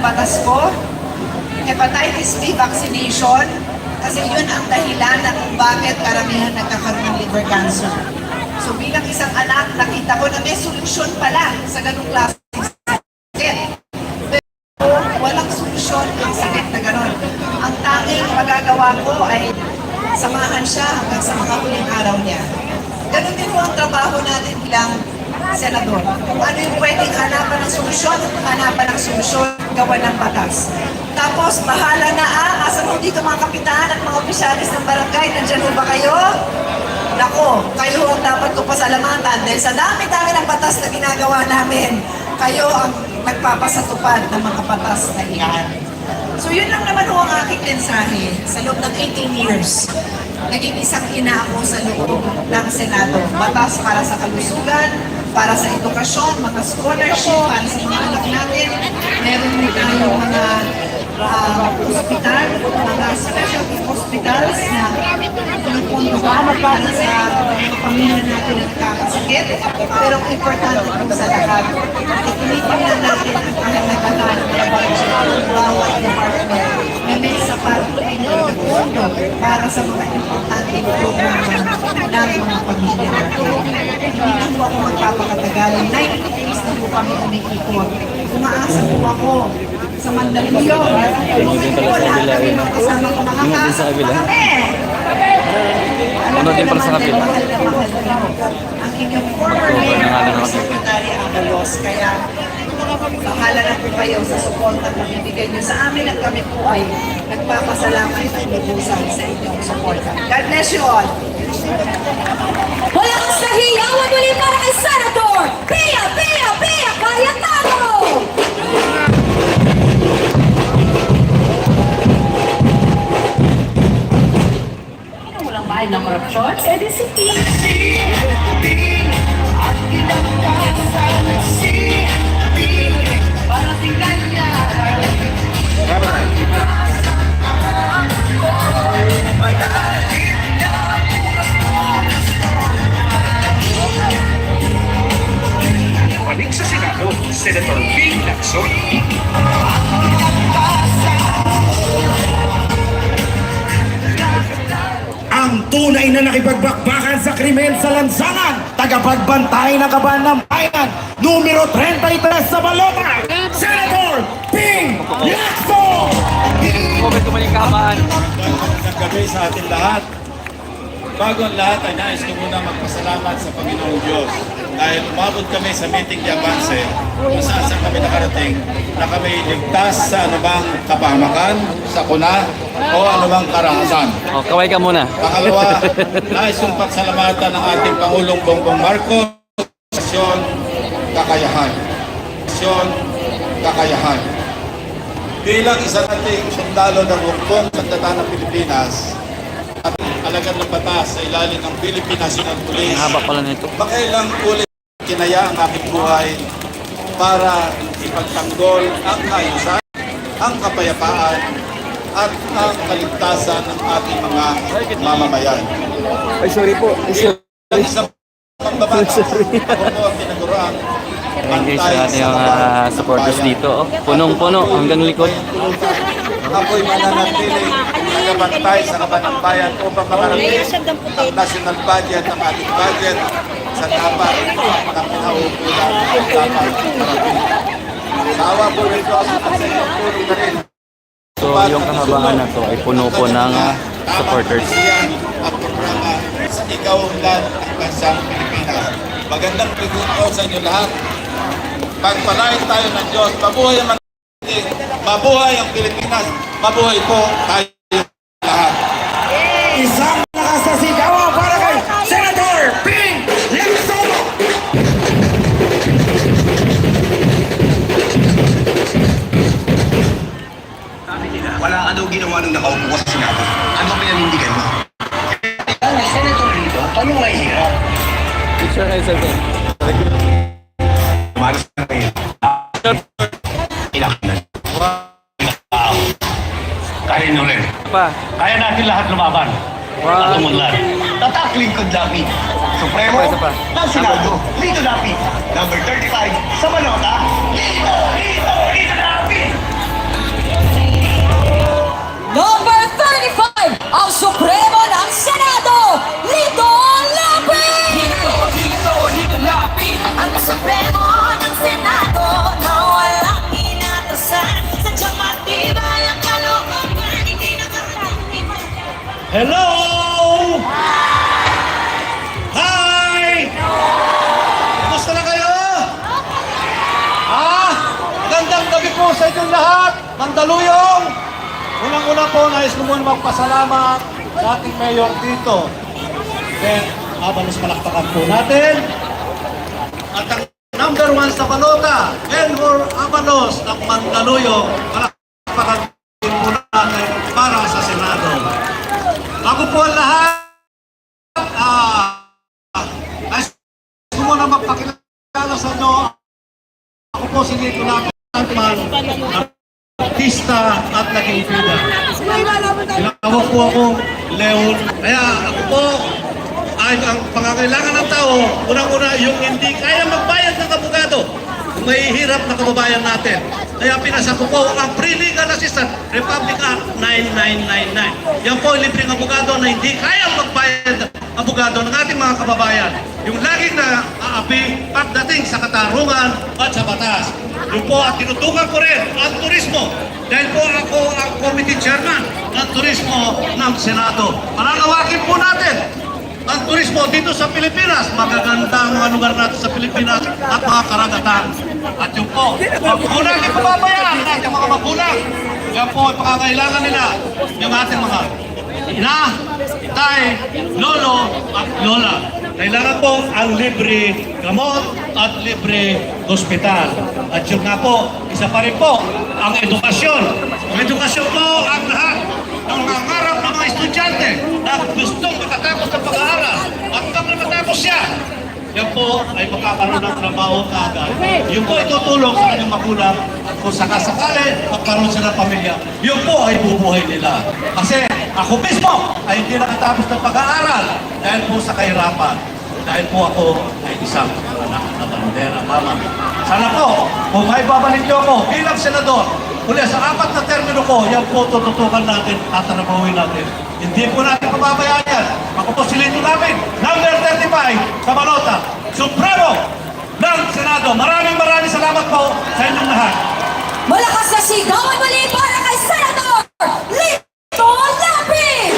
batas ko, hepatitis B vaccination, kasi yun ang dahilan na kung bakit karamihan nagkakaroon ng liver cancer. So bilang isang anak, nakita ko na may solusyon pala sa ganung klase sakit. Pero walang solusyon ang sakit na ganon. Ang tanging magagawa ko ay samahan siya hanggang sa mga huling araw niya. Ganon din po ang trabaho natin bilang senador. Kung ano yung pwedeng hanapan ng solusyon, gawa ng batas. Tapos, bahala na asan mo dito mga kapitan at mga opisyalis ng barangay, nandiyan mo ba kayo? Nako, kayo ang dapat ko pasalamatan dahil sa dami-dami ng batas na ginagawa namin, kayo ang nagpapasatupad ng mga batas na iyan. So yun lang naman ang aking mensahe sa loob ng 18 years. Naging isang ina ako sa loob ng Senado. Batas para sa kalusugan, para sa edukasyon, mga scholarship, para sa mga anak natin. Meron din tayong mga hospital, mga specialty hospitals na pinupunto para sa mga pamilya natin na nakakasakit. Pero importante po sa lahat, tinitingnan natin ang kahalagahan ng budget ng bawat department na may sapat na pondo para sa mga importanteng programa ng mga pamilya natin. Hindi na po ako magpapakatagal. 90 days na po kami umikipot. Umaasa po ako sa Mandaluyong. Kasama ko mga Ano din pala sa kapila? Ang inyong former Secretary Avalos. Kaya bahala na po kayo sa suporta na bibigay niyo sa amin at kami po ay nagpapasalamat at lubusan sa inyong suporta. God bless you all. Walang sahiyawan muli para kay Senator Pia Cayetano! Walang bahay ng korupsyon? Eh di si Pia. Para tingnan niya. Balik sa Senado, Senator Ping Lacson. Ang tunay na nakipagbakbakan sa krimen sa lansangan, tagapagbantay ng kaban ng bayan, numero 33 sa Balota, Senator Ping Lacson! Comment ko maling kahamaan. Magandang gabi sa ating lahat. Bago ang lahat ay nais ko muna magpasalamat sa Panginoong Diyos dahil umabot kami sa meeting de avance kung saan kami nakarating na kami ligtas sa anumang kapahamakan, sakuna o anumang karahasan. Oh, kaway ka muna. Pangalawa, nais kong pasalamatan ng ating Pangulong Bongbong Marcos, Misyon Kakayahan. Misyon Kakayahan. Bilang isa nating sundalo ng hukbong sandatahang ng Pilipinas, at alagad ng batas sa ilalim ng Philippine National Police. Ang haba pala nito. Makailang ulit kinaya ang aking buhay para ipagtanggol ang kaayusan, ang kapayapaan, at ang kaligtasan ng ating mga mamamayan. Ay, sorry po. Ang isang pambabata, ako po ang tinagurang Thank you sa ating mga supporters dito. Oh. Punong-puno hanggang likod. Ako'y mananatiling nagabantay sa kabanang bayan upang makarating ang national budget, ang ating budget sa dapat na pinaupulan ang dapat marating. Sa awa po rin ko, kasi tulong na rin. So, yung kahabaan na to ay puno po ng supporters. Ang programa sa ikaunlad ng bansang Pilipinas. Magandang pagkakaw sa inyo lahat. Pagpalain tayo ng Diyos. Mabuhay ang mabuhay ang Pilipinas. Mabuhay po tayo lahat. Isang nakasasigawa para kay Senator Ping Lacson! Wala ka daw ginawa nung nakaupo ka sa Senado. Ano ba pinanindigan mo? Senator dito, paano nga hirap? Picture kayo sa akin. Maras na kayo. Ilakinan. Wow. Kaya nyo rin. Pa. Kaya natin lahat lumaban. Wow. At umunlad. Tatakling ko Dapi. Supremo Isa pa. ng Senado. Lito Dapi. Number 35 sa Balota. Lito Dapi. po sa inyong lahat. Mandaluyong. Unang-una po, nais ko muna magpasalamat sa ating mayor dito. Then, Abalos, palakpakan po natin. At ang number 1 sa balota, Elmore Abalos ng Mandaluyong, palakpakan din po natin para sa Senado. Ako po ang lahat, nais ko muna magpakilala sa inyo. Ako po si Nico Lampman, artista at naging bida. Tinawag po ako Leon. Kaya ako po ay ang pangangailangan ng tao, unang-una yung hindi kaya magbayad ng abogado. May hirap na kababayan natin. Kaya pinasa ko po ang Free Legal Assistance, Republic Act 9999. Yan po libreng abogado na hindi kaya magbayad ng abogado ng ating mga kababayan. Yung laging na aapi pagdating sa katarungan at sa batas. Yung po at tinutukan ko rin ang turismo. Dahil po ako ang committee chairman ng turismo ng Senado. Pananawakin po natin ang turismo dito sa Pilipinas. Magaganda ang mga lugar natin sa Pilipinas at mga karagatan. At yung po, magulang yung pababayaan natin mga magulang. Yan po ang pangangailangan nila. Yung ating mga ina, itay, lolo at lola. Kailangan po ang libre gamot at libre hospital. At yun nga po, isa pa rin po, ang edukasyon. Ang edukasyon po ang lahat ng mga ngarap ng mga estudyante na gustong makatapos ng pag-aaral. At kapag matapos siya, yan po ay makakaroon ng trabaho kaagad. Yun po ay tutulong sa kanyang magulang at kung sakasakali magkaroon sila ng pamilya, yun po ay bubuhay nila. Kasi ako mismo ay hindi nakatapos ng pag-aaral dahil po sa kahirapan. Dahil po ako ay isang anak na bandera, mama. Sana po, kung may babalik niyo ako bilang senador, uli sa 4 na termino ko, yan po tututukan natin at tarabawin natin. Hindi po natin pababayaan yan. Ako po silito namin, number 35 sa Balota, Supremo ng Senado. Maraming salamat po sa inyong lahat. Malakas na sigawan muli para kay Senator Lito Lapid!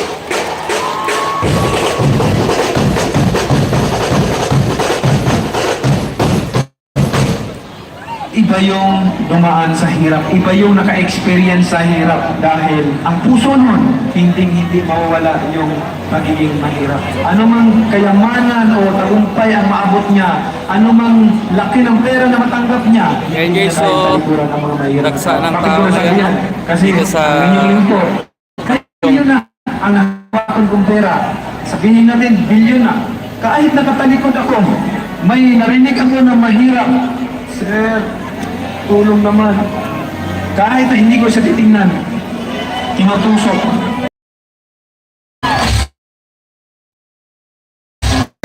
Iba yung dumaan sa hirap, iba yung naka-experience sa hirap dahil ang puso nun, hindi mawawala yung pagiging mahirap. Ano mang kayamanan o tagumpay ang maabot niya, ano mang laki ng pera na matanggap niya, Yan guys, so, talikuran ng mga mahirap. ragsa ng Bakit tao ko nasabi ngayon? yan? Kasi Dito sa- ang inyong lingkod, kayo na ang hawakan kong pera. Sabihin natin, bilyon na. Kahit nakatalikod ako, may narinig ako na mahirap. Sir, tulong naman. Kahit na hindi ko siya titingnan, tinutusok.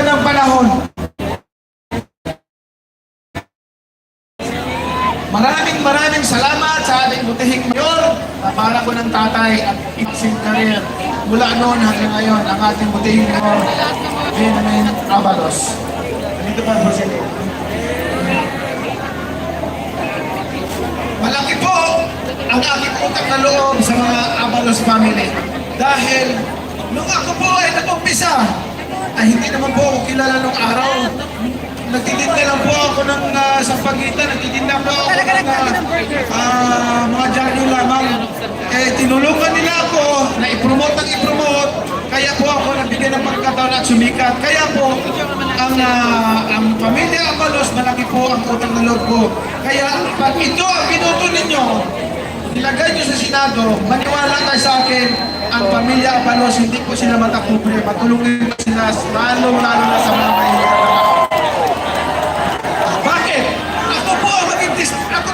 ng panahon. Maraming salamat sa ating butihing mayor na para ko ng tatay at iksing career mula noon hanggang ngayon ang ating butihing mayor Benjamin Abalos. Dito pa po sila. Malaki po ang aking utang na loob sa mga Abalos family dahil nung ako po ay nag-umpisa ay hindi naman po ako kilala nung araw. Nagtitinda lang po ako ng sampagitan, nagtitinda po ako ng mga janyo lamang. Eh, tinulungan nila ako na i-promote ang i-promote, kaya po ako nabigyan ng pagkataon at sumikat. Kaya po, ang pamilya Abalos, malaki po ang utang na loob ko. Kaya pag ito ang pinuto ninyo, nilagay nyo sa Senado, maniwala kayo sa akin, ang pamilya Abalos, hindi po sila matakubre. Matulungin ko sila, lalo na sa mga mahirap. Bakit? Ako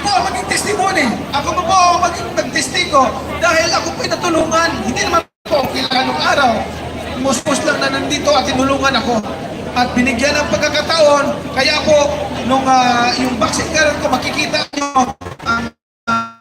po ang maging testimony. Ako po ang maging nagtestigo dahil ako po natulungan. Hindi naman po ako kailangan ng araw. Musmus lang na nandito at tinulungan ako. At binigyan ng pagkakataon, kaya po, nung yung vaccine card ko, makikita nyo ang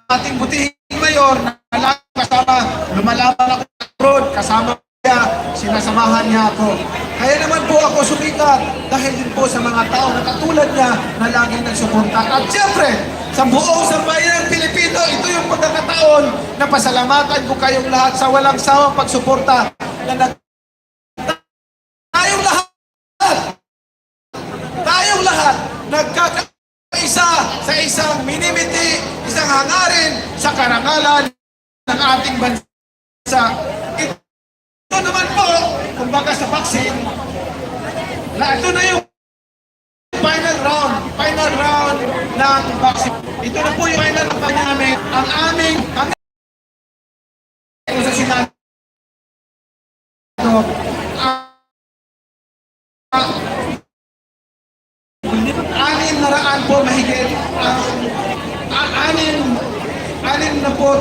ating butihing mayor na kasama, lumalaban ako sa road, kasama niya, sinasamahan niya ako. Kaya naman po ako sumikat dahil din po sa mga tao na katulad niya na laging nagsuporta. At siyempre, sa buong sambayan ng Pilipino, ito yung pagkakataon na pasalamatan ko kayong lahat sa walang sawang pagsuporta na tayong lahat nagkakaisa sa isang minimiti, isang hangarin sa karangalan ng ating bansa. Ito naman po, kumbaga sa vaccine, na ito na yung final round ng vaccine. Ito na po yung final round namin. Ang aming sa Senado, anim na raan po mahigit anim na po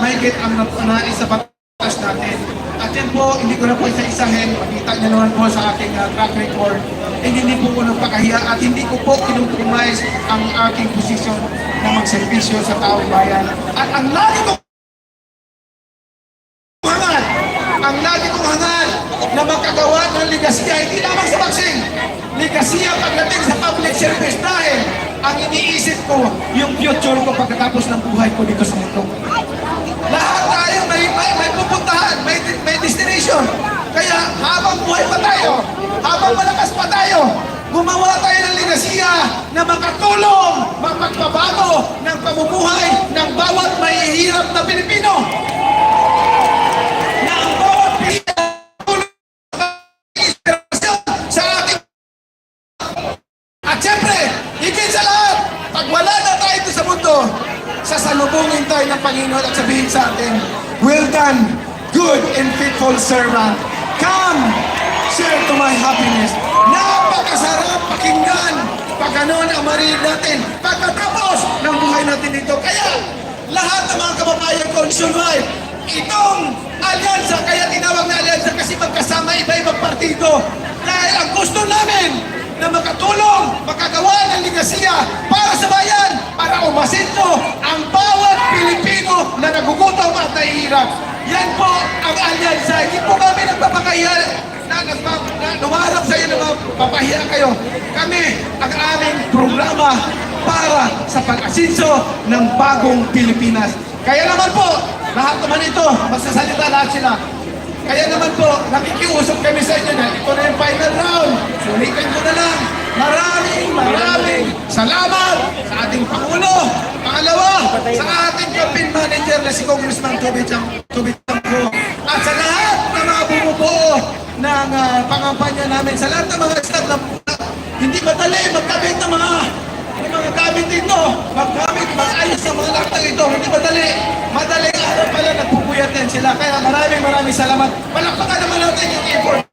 mahigit ang nais sa batas natin. At yan po, hindi ko na po isa-isahin. Makita niyo naman po sa aking track record. Hindi po ko nagpakahiya at hindi ko po kinumprise ang aking posisyon na magservisyo sa taong bayan. At ang lagi kong hangal na magkagawa ng ligasiya, hindi lamang sa vaccine. Ligasiya pagdating sa public service dahil ang iniisip ko, yung future ko pagkatapos ng buhay ko dito sa mundo. Lahat tayo may pupuntahan, may destination. Kaya habang buhay pa tayo, habang malakas pa tayo, gumawa tayo ng ligasiya na makatulong, magpagbabago ng pamumuhay ng bawat mahihirap na Pilipino. Na ang bawat Pilipino sa ating. At siyempre, higit sa lahat, pag wala na tayo ito sa mundo, sasalubungin tayo ng Panginoon at sabihin sa atin, well done, good and faithful servant. Come, share to my happiness. Napakasarap pakinggan pag ganoon ang marinig natin pagkatapos ng buhay natin dito. Kaya, lahat ng mga kababayan ko nationwide, itong alyansa, kaya tinawag na alyansa kasi magkasama iba-ibang partido. Dahil ang gusto namin na makatulong, makagawa ng ligasiya para sa bayan, para umasinto ang bawat Pilipino na nagugutom at nahihirap. Yan po ang alyansa. Hindi po kami nagpapakahiya na lumarap sa iyo na mapapahiya kayo. Kami ang aming programa para sa pag-asinso ng bagong Pilipinas. Kaya naman po, lahat naman ito, magsasalita lahat sila. Kaya naman po, nakikiusap kami sa inyo na ito na yung final round. Sulitin ko na lang. Maraming salamat sa ating Pangulo. Pangalawa, sa ating campaign manager na si Congressman Toby Chanco. At sa lahat ng mga bumubuo ng pangampanya namin, sa lahat ng mga staff na hindi madali magkabit ng mga gamit dito, mag-ayos ng mga laktang ito, hindi madali. Madaling araw pala nagpupuyat din sila. Kaya maraming salamat. Palakpakan naman natin yung effort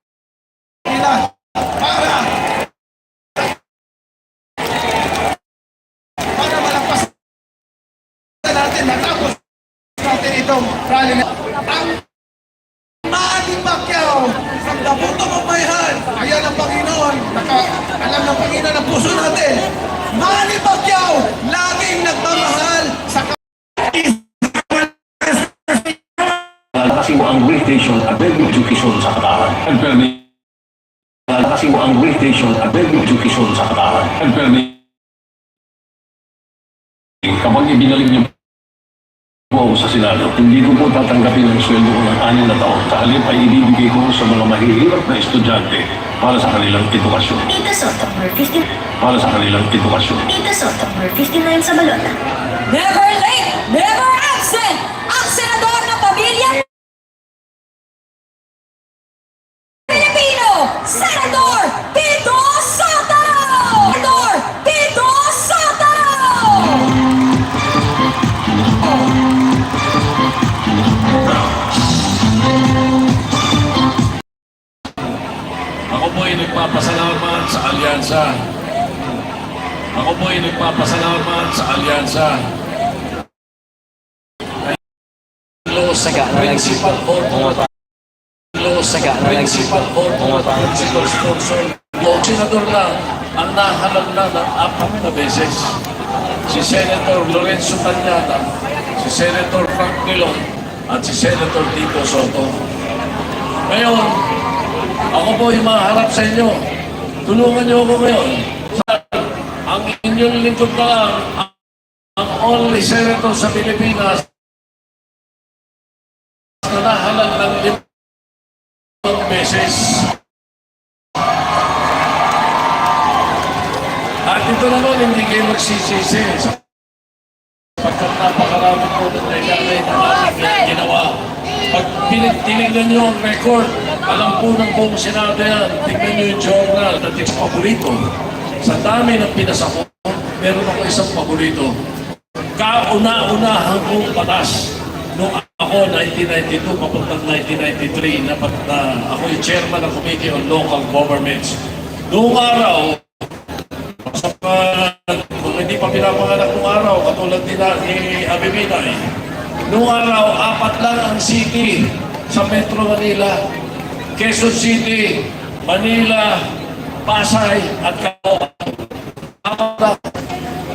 nila para malagpasan natin, natapos natin itong rally na. Ang Manny Pacquiao, from the bottom of my heart, ayan ang Panginoon, alam ng Panginoon ang puso natin. Manny Pacquiao, laging nagmamahal sa kasi mo ang rehabilitation at education sa katawan. And permit kasi mo ang rehabilitation at education sa katawan. And permit kapag ibinalik niyo po sa Senado, hindi ko po tatanggapin ang sweldo ko ng 6 na taon. Sa halip ay ibibigay ko sa mga mahihirap na estudyante para sa kanilang edukasyon. Ito Sotomayor, 59 Para sa kanilang edukasyon. sa balota. Never late, never absent! Ang senador ng pamilya Pilipino, Senador Tito Sotto! Senador Tito Sotto! Ako po ay nagpapasalamat sa alyansa. Ako po ay nagpapasalamat sa alyansa. Principal sponsor. Yung senador lang ang nahalal na ng 4 na beses. Si Senator Lorenzo Tanyana, si Senator Frank Dillon, at si Senator Tito Sotto. Ngayon, ako po yung maharap sa inyo. Tulungan niyo ako ngayon. Ang inyong lingkod na lang, ang only senator sa Pilipinas na nahalal ng 5 beses. At ito naman, hindi kayo magsisisi. Sapagkat marami po na nagagay na natin ginawa. Pag tinignan nyo ang record, alam po ng buong Senado yan. Tingnan nyo yung journal na tingnan paborito. Sa dami ng pinasako, meron ako isang paborito. Kauna-unahang kong batas. Noong ako, 1992, papuntang 1993, ako yung chairman ng Committee on Local Governments. Noong araw, kung hindi pa pinapanganak noong araw, katulad ni Abimina, noong araw, 4 lang ang city sa Metro Manila. Quezon City, Manila, Pasay, at Caloocan. 4 lang.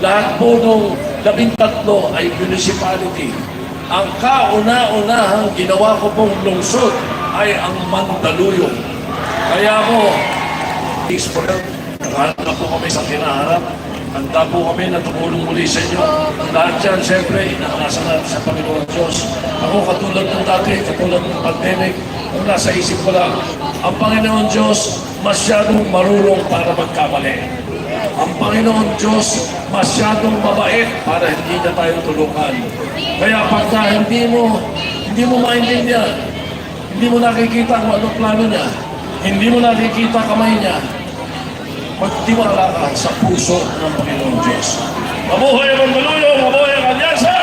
Lahat po nung 13 ay municipality. Ang kauna-unahang ginawa ko pong lungsod ay ang Mandaluyong. Kaya po, nakaharap na po kami sa kinaharap. Handa po kami na tumulong muli sa inyo. Lahat yan, siyempre, inaangasan natin sa Panginoon Diyos. Ako, katulad ng dati, katulad ng pandemic, ang nasa isip ko lang, ang Panginoon Diyos masyadong marunong para magkamali. Ang Panginoon Diyos masyadong mabait para hindi na tayo tulungan. Kaya pagka hindi mo maintindihan, hindi mo nakikita kung anong plano niya, hindi mo nakikita kamay niya, magtiwala ka sa puso ng Panginoon Diyos. Mabuhay ang Mandaluyong, mabuhay ang Alyansa,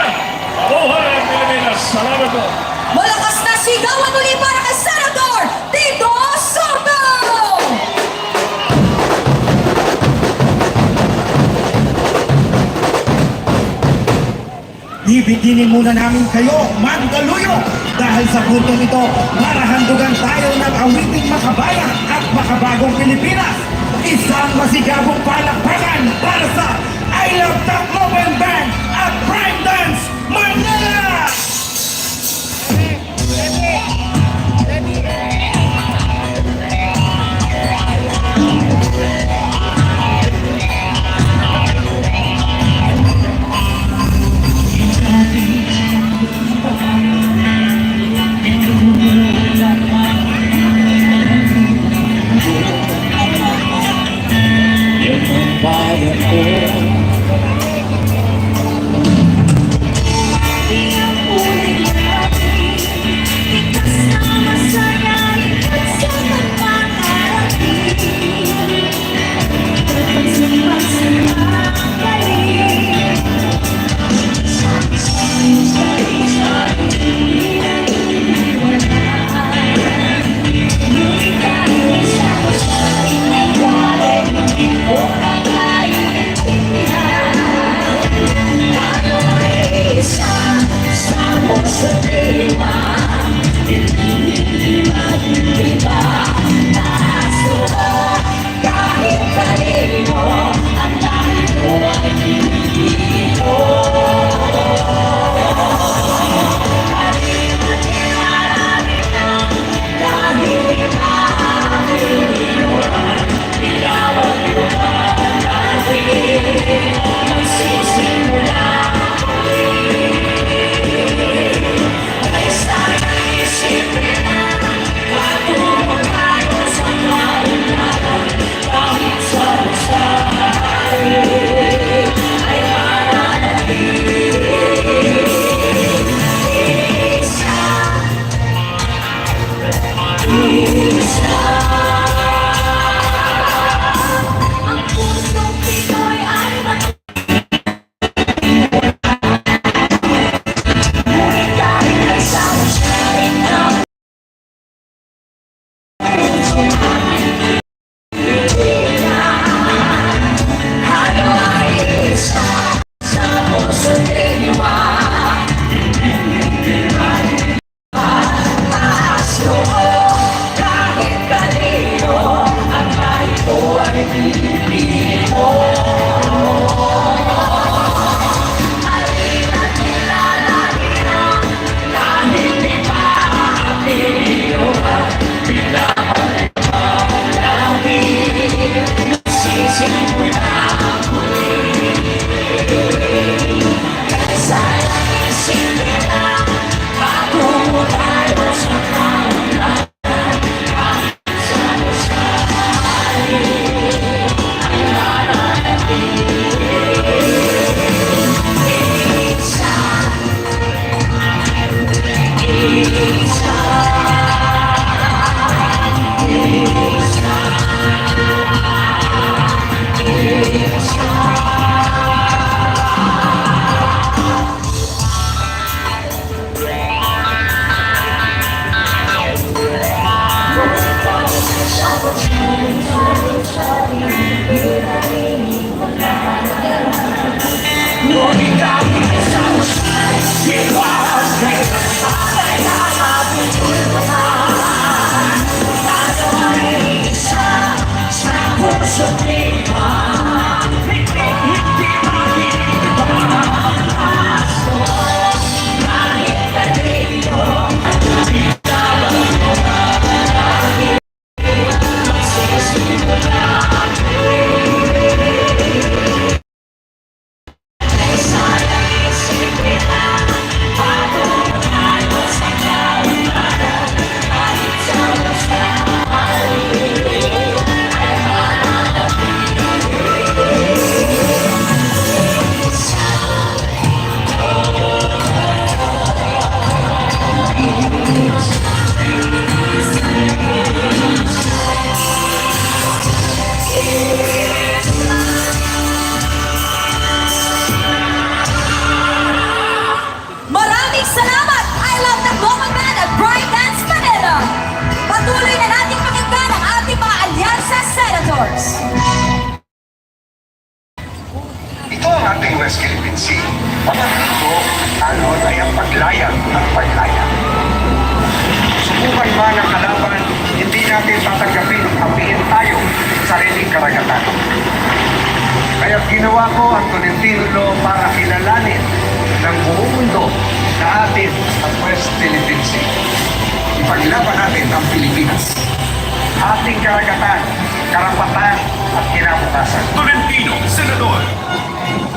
mabuhay ang Pilipinas. Salamat po. Malakas na sigawan muli para kay Senator Tito Soto! Bibiginin muna namin kayo, Mandaluyong, dahil sa puntong ito, para handugan tayo ng awiting makabayan at makabagong Pilipinas. Isang masigabong palakpakan para sa I Love Tacloban Band at Prime Dance Manila! senators. Ito ang ating West Philippine Sea. Ang dito, alon ay ang paglayag at paglayag. Subukan man ang kalaban, hindi natin tatanggapin apiin tayo sa sariling karagatan. Kaya ginawa ko ang Tolentino Law para kilalanin ng buong mundo na atin ang West Philippine Sea. Ipaglaban natin ang Pilipinas. Ating karagatan, karapatan at kinabukasan. Tolentino, Senador.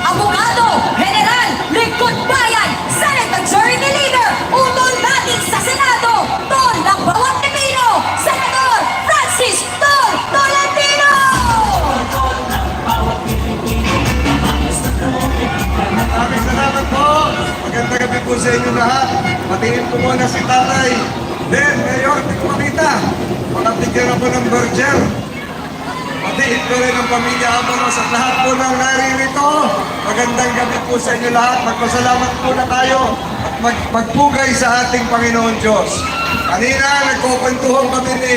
Abogado, General, Lingkod Bayan, Senate Majority Leader, utol natin sa Senado, Tol ng bawat Pilipino, Senador Francis Tol Tolentino! Maraming salamat po. Magandang gabi po sa inyo lahat. Patingin ko muna si Tatay. Then, Mayor, di ko makita. Makapigyan ako ng burger. Patingin ko rin ang pamilya Amanos at lahat po ng naririto. Magandang gabi po sa inyo lahat. Magpasalamat po na tayo at magpugay sa ating Panginoon Diyos. Kanina, nagkukwentuhan kami ni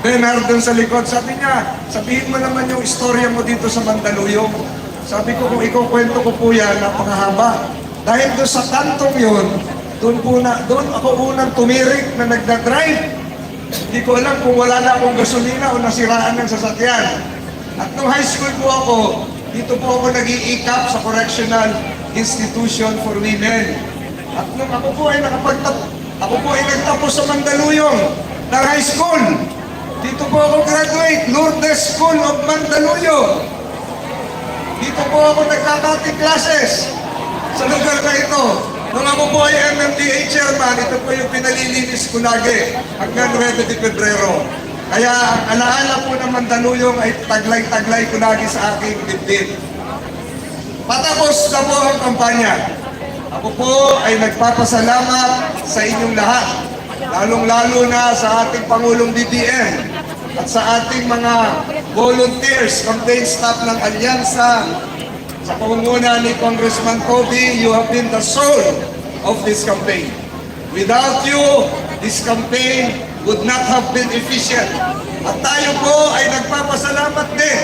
Bernard dun sa likod. Sabi niya, sabihin mo naman yung istorya mo dito sa Mandaluyong. Sabi ko, kung ikukwento ko po yan, napakahaba. Dahil doon sa kantong yun, doon ako unang tumirik na nagdadrive. Hindi ko alam kung wala na akong gasolina o nasiraan ng sasakyan. At nung high school po ako, dito po ako nag-i-ECAP sa Correctional Institution for Women. At nung ako po ay nagtapos sa Mandaluyong ng high school. Dito po ako graduate, Lourdes School of Mandaluyong. Dito po ako nagkakating classes sa lugar na ito. Nung ako po ay MMDA chairman, ito po yung pinalilinis ko lagi hanggang 9 de Pebrero. Kaya ang alaala po ng Mandaluyong ay taglay-taglay ko lagi sa aking dibdib. Patapos na po ang kampanya. Ako po ay nagpapasalamat sa inyong lahat, lalong-lalo na sa ating Pangulong BBM at sa ating mga volunteers, campaign staff ng Alyansa, sa pamumuno ni Congressman Toby. You have been the soul of this campaign. Without you, this campaign would not have been efficient. At tayo po ay nagpapasalamat din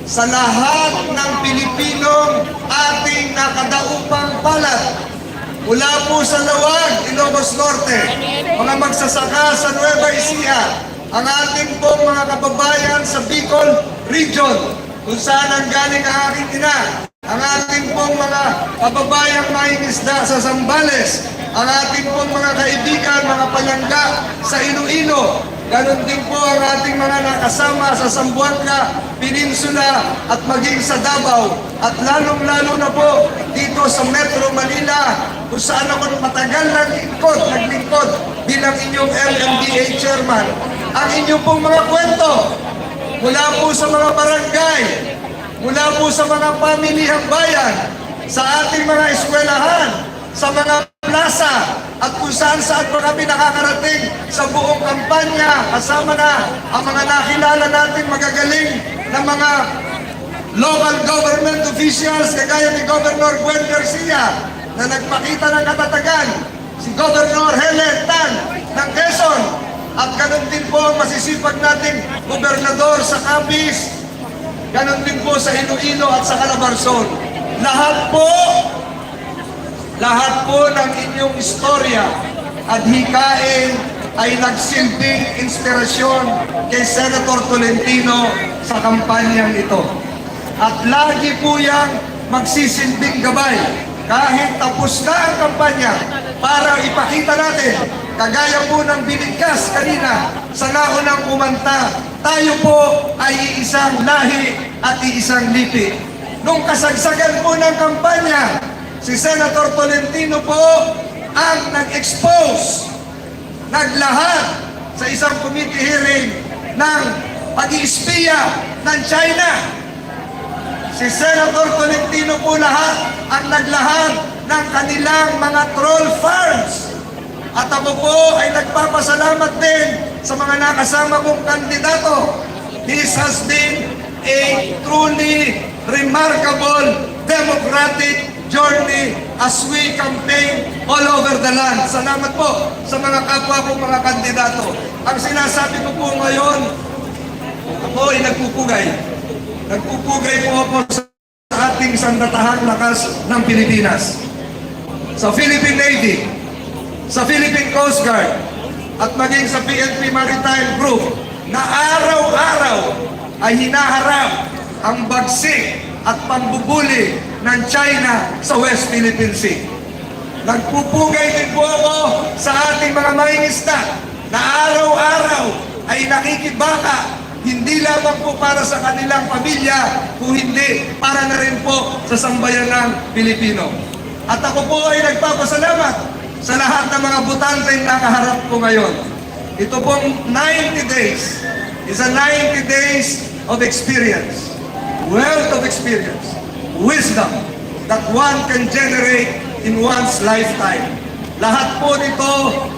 sa lahat ng Pilipinong ating nakadaupang palad. Mula po sa Lawag, Ilocos Norte, mga magsasaka sa Nueva Ecija, ang ating pong mga kababayan sa Bicol Region, kung saan ang galing ang aking ina, ang ating pong mga kababayang mangingisda sa Zambales, ang ating pong mga kaibigan, mga palangga sa Iloilo, ganon din po ang ating mga nakasama sa Zamboanga, Peninsula at maging sa Davao, at lalong-lalo na po dito sa Metro Manila, kung saan ako matagal naglingkod bilang inyong LMDA chairman. Ang inyong pong mga kwento, mula po sa mga barangay, mula po sa mga pamilihang bayan, sa ating mga eskwelahan, sa mga plaza, at kung saan-saan pa kami nakakarating sa buong kampanya, kasama na ang mga nakilala natin magagaling na mga local government officials, kagaya ni Governor Gwen Garcia, na nagpakita ng katatagan, si Governor Helen Tan ng Quezon, at ganun din po ang masisipag nating gobernador sa Capiz, ganun din po sa Iloilo at sa Calabarzon. Lahat po ng inyong istorya at hikain ay nagsilbing inspirasyon kay Senator Tolentino sa kampanyang ito. At lagi po yang magsisilbing gabay kahit tapos na ang kampanya para ipakita natin, kagaya po ng binigkas kanina sa naunang kumanta, tayo po ay iisang lahi at iisang lipi. Nung kasagsagan po ng kampanya, si Senator Tolentino po ang nag-expose, naglahad sa isang committee hearing ng pag-iispiya ng China. Si Senator Tolentino po ang naglahad ng kanilang mga troll farms. At ako po ay nagpapasalamat din sa mga nakasama kong kandidato. This has been a truly remarkable democratic journey as we campaign all over the land. Salamat po sa mga kapwa kong mga kandidato. Ang sinasabi ko po ngayon, Ako ay nagpupugay. Nagpupugay po ako sa ating sandatahang lakas ng Pilipinas. Sa Philippine Navy, sa Philippine Coast Guard, at maging sa PNP Maritime Group na araw-araw ay hinaharap ang bagsik at pambubuli ng China sa West Philippine Sea. Nagpupugay din po ako sa ating mga mangingisda na araw-araw ay nakikibaka, hindi lamang po para sa kanilang pamilya, kung hindi para na rin po sa sambayanang Pilipino. At ako po ay nagpapasalamat sa lahat ng mga butanteng nakaharap ko ngayon. Ito pong 90 days is a 90 days of experience, wealth of experience, wisdom that one can generate in one's lifetime. Lahat po nito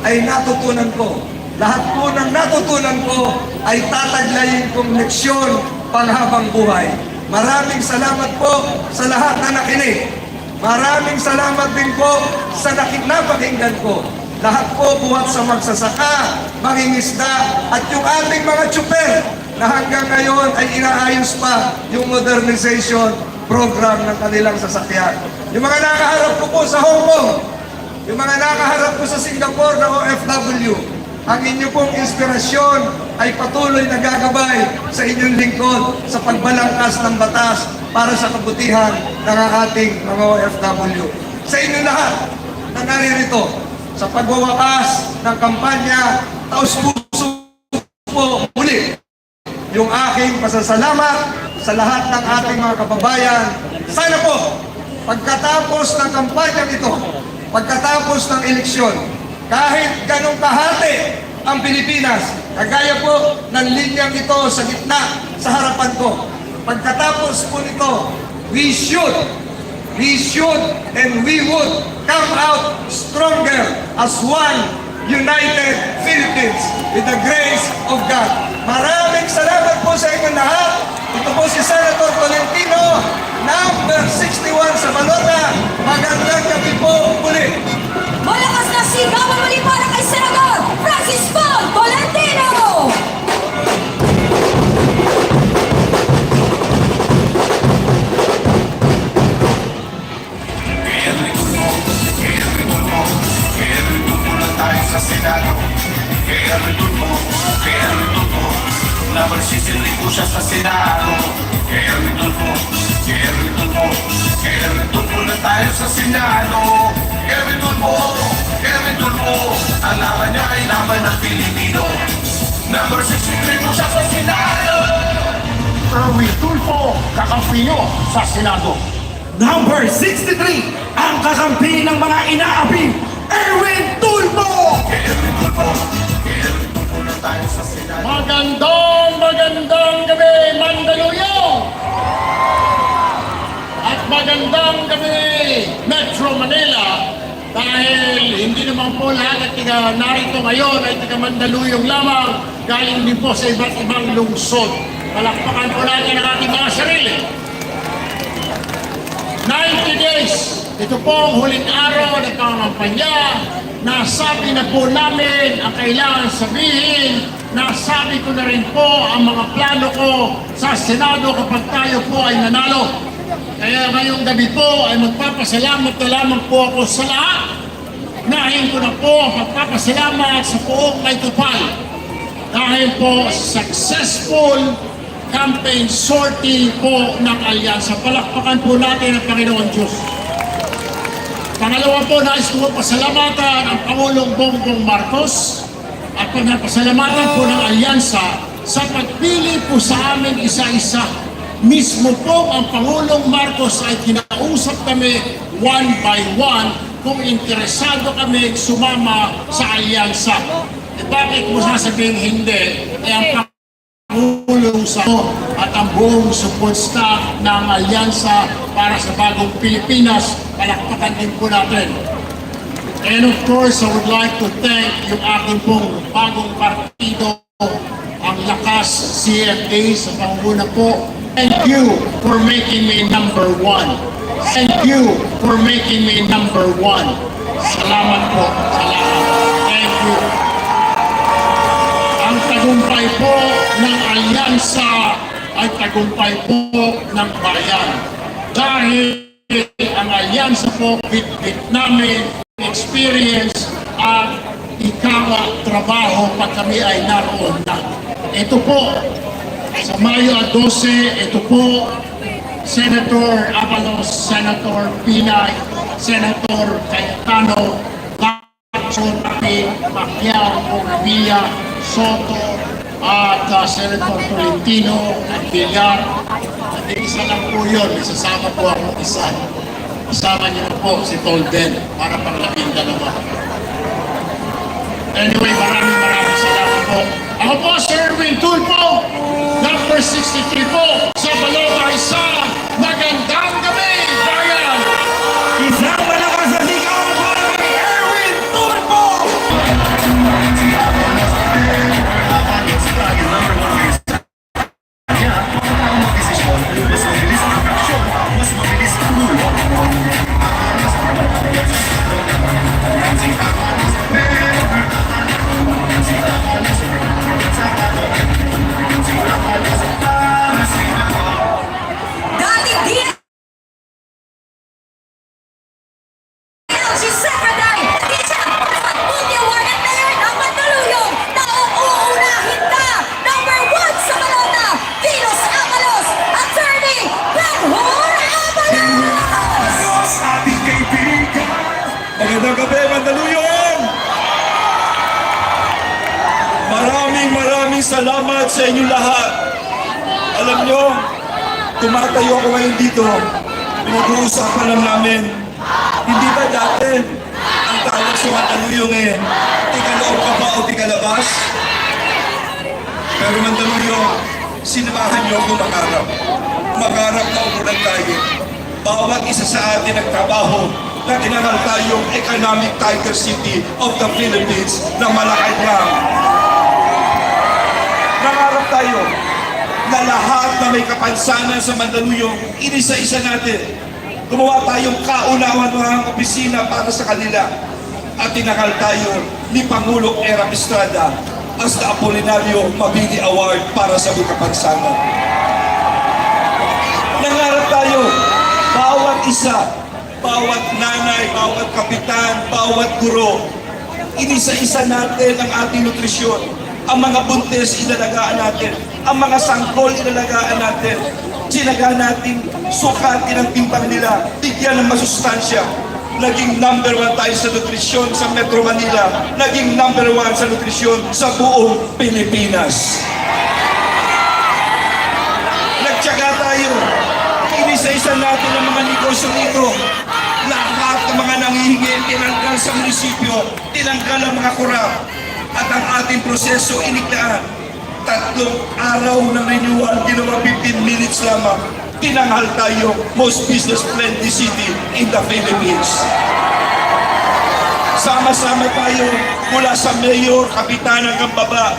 ay natutunan ko. Lahat po ng natutunan ko ay tataglayin kong leksyon panghabang buhay. Maraming salamat po sa lahat na nakinig. Maraming salamat din po sa napakinggan ko. Lahat po buhat sa magsasaka, mangingisda, at yung ating mga tsuper na hanggang ngayon ay inaayos pa yung modernization program ng kanilang sasakyan. Yung mga nakaharap ko po sa Hong Kong, yung mga nakaharap ko sa Singapore na OFW, ang inyo pong inspirasyon ay patuloy na gagabay sa inyong lingkod sa pagbalangkas ng batas para sa kabutihan ng ating mga OFW. Sa inyo lahat na naririto, sa pagwawakas ng kampanya, taos-puso po muli yung aking pasasalamat sa lahat ng ating mga kababayan. Sana po, pagkatapos ng kampanya ito, pagkatapos ng eleksyon, kahit ganong kahati ang Pilipinas, kagaya po ng linyang ito sa gitna, sa harapan ko, pagkatapos po nito, we should and we would come out stronger as one united Philippines with the grace of God. Maraming salamat po sa inyong lahat. Ito po si Senator Tolentino, number 61 sa Balota. Magandang gabi po muli. Malakas na sigawan muli para kay Senador Francis Paul Tolentino! Sa Senado, kaya rin mo, nabarsisilig ko siya sa Senado. Kaya rin mo na tayo sa Senado. Kaya rin mo, ang laban niya ay laban ng Pilipino. Nabarsisilig ko siya sa Senado. Erwin Tulfo, kakampi nyo sa Senado. Number 63, ang kakampi ng mga inaapi, Erwin Tulfo! Magandang gabi, Mandaluyong! At magandang gabi, Metro Manila! Dahil hindi naman po lahat at taga narito ngayon ay taga Mandaluyong lamang, galing din po sa iba't ibang lungsod. Palakpakan po natin ang ating mga sarili. 90 days, ito po ang huling araw ng pangampanya. Nasabi na po namin ang kailangan sabihin. Nasabi ko na rin po ang mga plano ko sa Senado kapag tayo po ay nanalo. Kaya ngayong gabi po ay magpapasalamat na lamang po ako sa lahat. Nahin ko na po ang pagpapasalamat sa buong Maytupal. Dahil po successful campaign sortie po ng alyansa. Palakpakan po natin ang Panginoon Diyos. Pangalawa po, nais ko pasalamatan ang Pangulong Bongbong Marcos at pagpasalamatan po ng alyansa sa pagpili po sa amin isa-isa. Mismo po ang Pangulong Marcos ay kinausap kami one by one kung interesado kami sumama sa alyansa. E bakit mo sasabihin hindi? Eh ang Pangulong sa at ang buong support staff ng alyansa para sa bagong Pilipinas, palakpakan din po natin. And of course, I would like to thank yung aking pong bagong partido, ang Lakas CFA sa pangunguna po. Thank you for making me number one. Thank you for making me number one. Salamat po. Salamat. Thank you. Ang tagumpay po ng alyansa ay tagumpay po ng bayan. Dahil ang alyansa po bit namin experience at ikawa trabaho pag kami ay naroon na. Ito po, sa Mayo 12, ito po, Senator Avalos, Senator Pinay, Senator Cayetano, Lacson, Pacquiao, Revilla, Soto, at Senator Tolentino, at Villar. At isa lang po yun, isasama po ako isa. Isama niyo na po si Tolden para pang 12. Anyway, maraming salamat po. Ako po, Sir Erwin Tulfo, number 63 po, sa Balota Isa. Magandang gabi, bayan! Isang malakas na sigaw para kay Erwin Tulfo! Dating DLG Secretary, Teacher Award at Mayor ng Mandaluyong na uuunahin na number 1 sa Balota, Venus Avalos, Attorney Benhur Avalos! Ating kaibigan! Magandang gabi, Mandaluyong! Maraming salamat sa inyo lahat. Alam nyo, tumatayo ako ngayon dito. Pinag-uusapan lang namin. Hindi ba dati ang tawag sa Mandaluyong tikaloob ka ba o tikalabas? Pero Mandaluyong, sinamahan niyo ako makarap. Makarap na umulan tayo. Bawat isa sa atin nagtrabaho na tinangal tayong economic tiger city of the Philippines na Malacanang. Nangarap tayo na lahat na may kapansanan sa Mandaluyong, inisa-isa natin. Gumawa tayong kauna-unahang opisina para sa kanila. At tinangal tayo ni Pangulong Erap Estrada as the Apolinario Mabini Award para sa may kapansanan. Nangarap tayo, bawat isa, bawat nanay, bawat kapitan, bawat guro, inisa-isa natin ang ating nutrisyon. Ang mga buntis, ilalagaan natin. Ang mga sangkol, ilalagaan natin. Sinaga natin, sukatin ang timbang nila. Bigyan ng masustansya. Naging number 1 tayo sa nutrisyon sa Metro Manila. Naging number 1 sa nutrisyon sa buong Pilipinas. Nagtyaga tayo. Inisa-isa natin ang mga negosyo dito. Lahat ng mga nangihingi, tinanggal sa munisipyo, tinanggal ang mga kurap. At ang ating proseso iniklaan. 3 araw ng renewal, ginawa 15 minutes lamang. Tinanghal tayo, most business-friendly city in the Philippines. Sama-sama tayo, mula sa mayor, kapitan hanggang baba.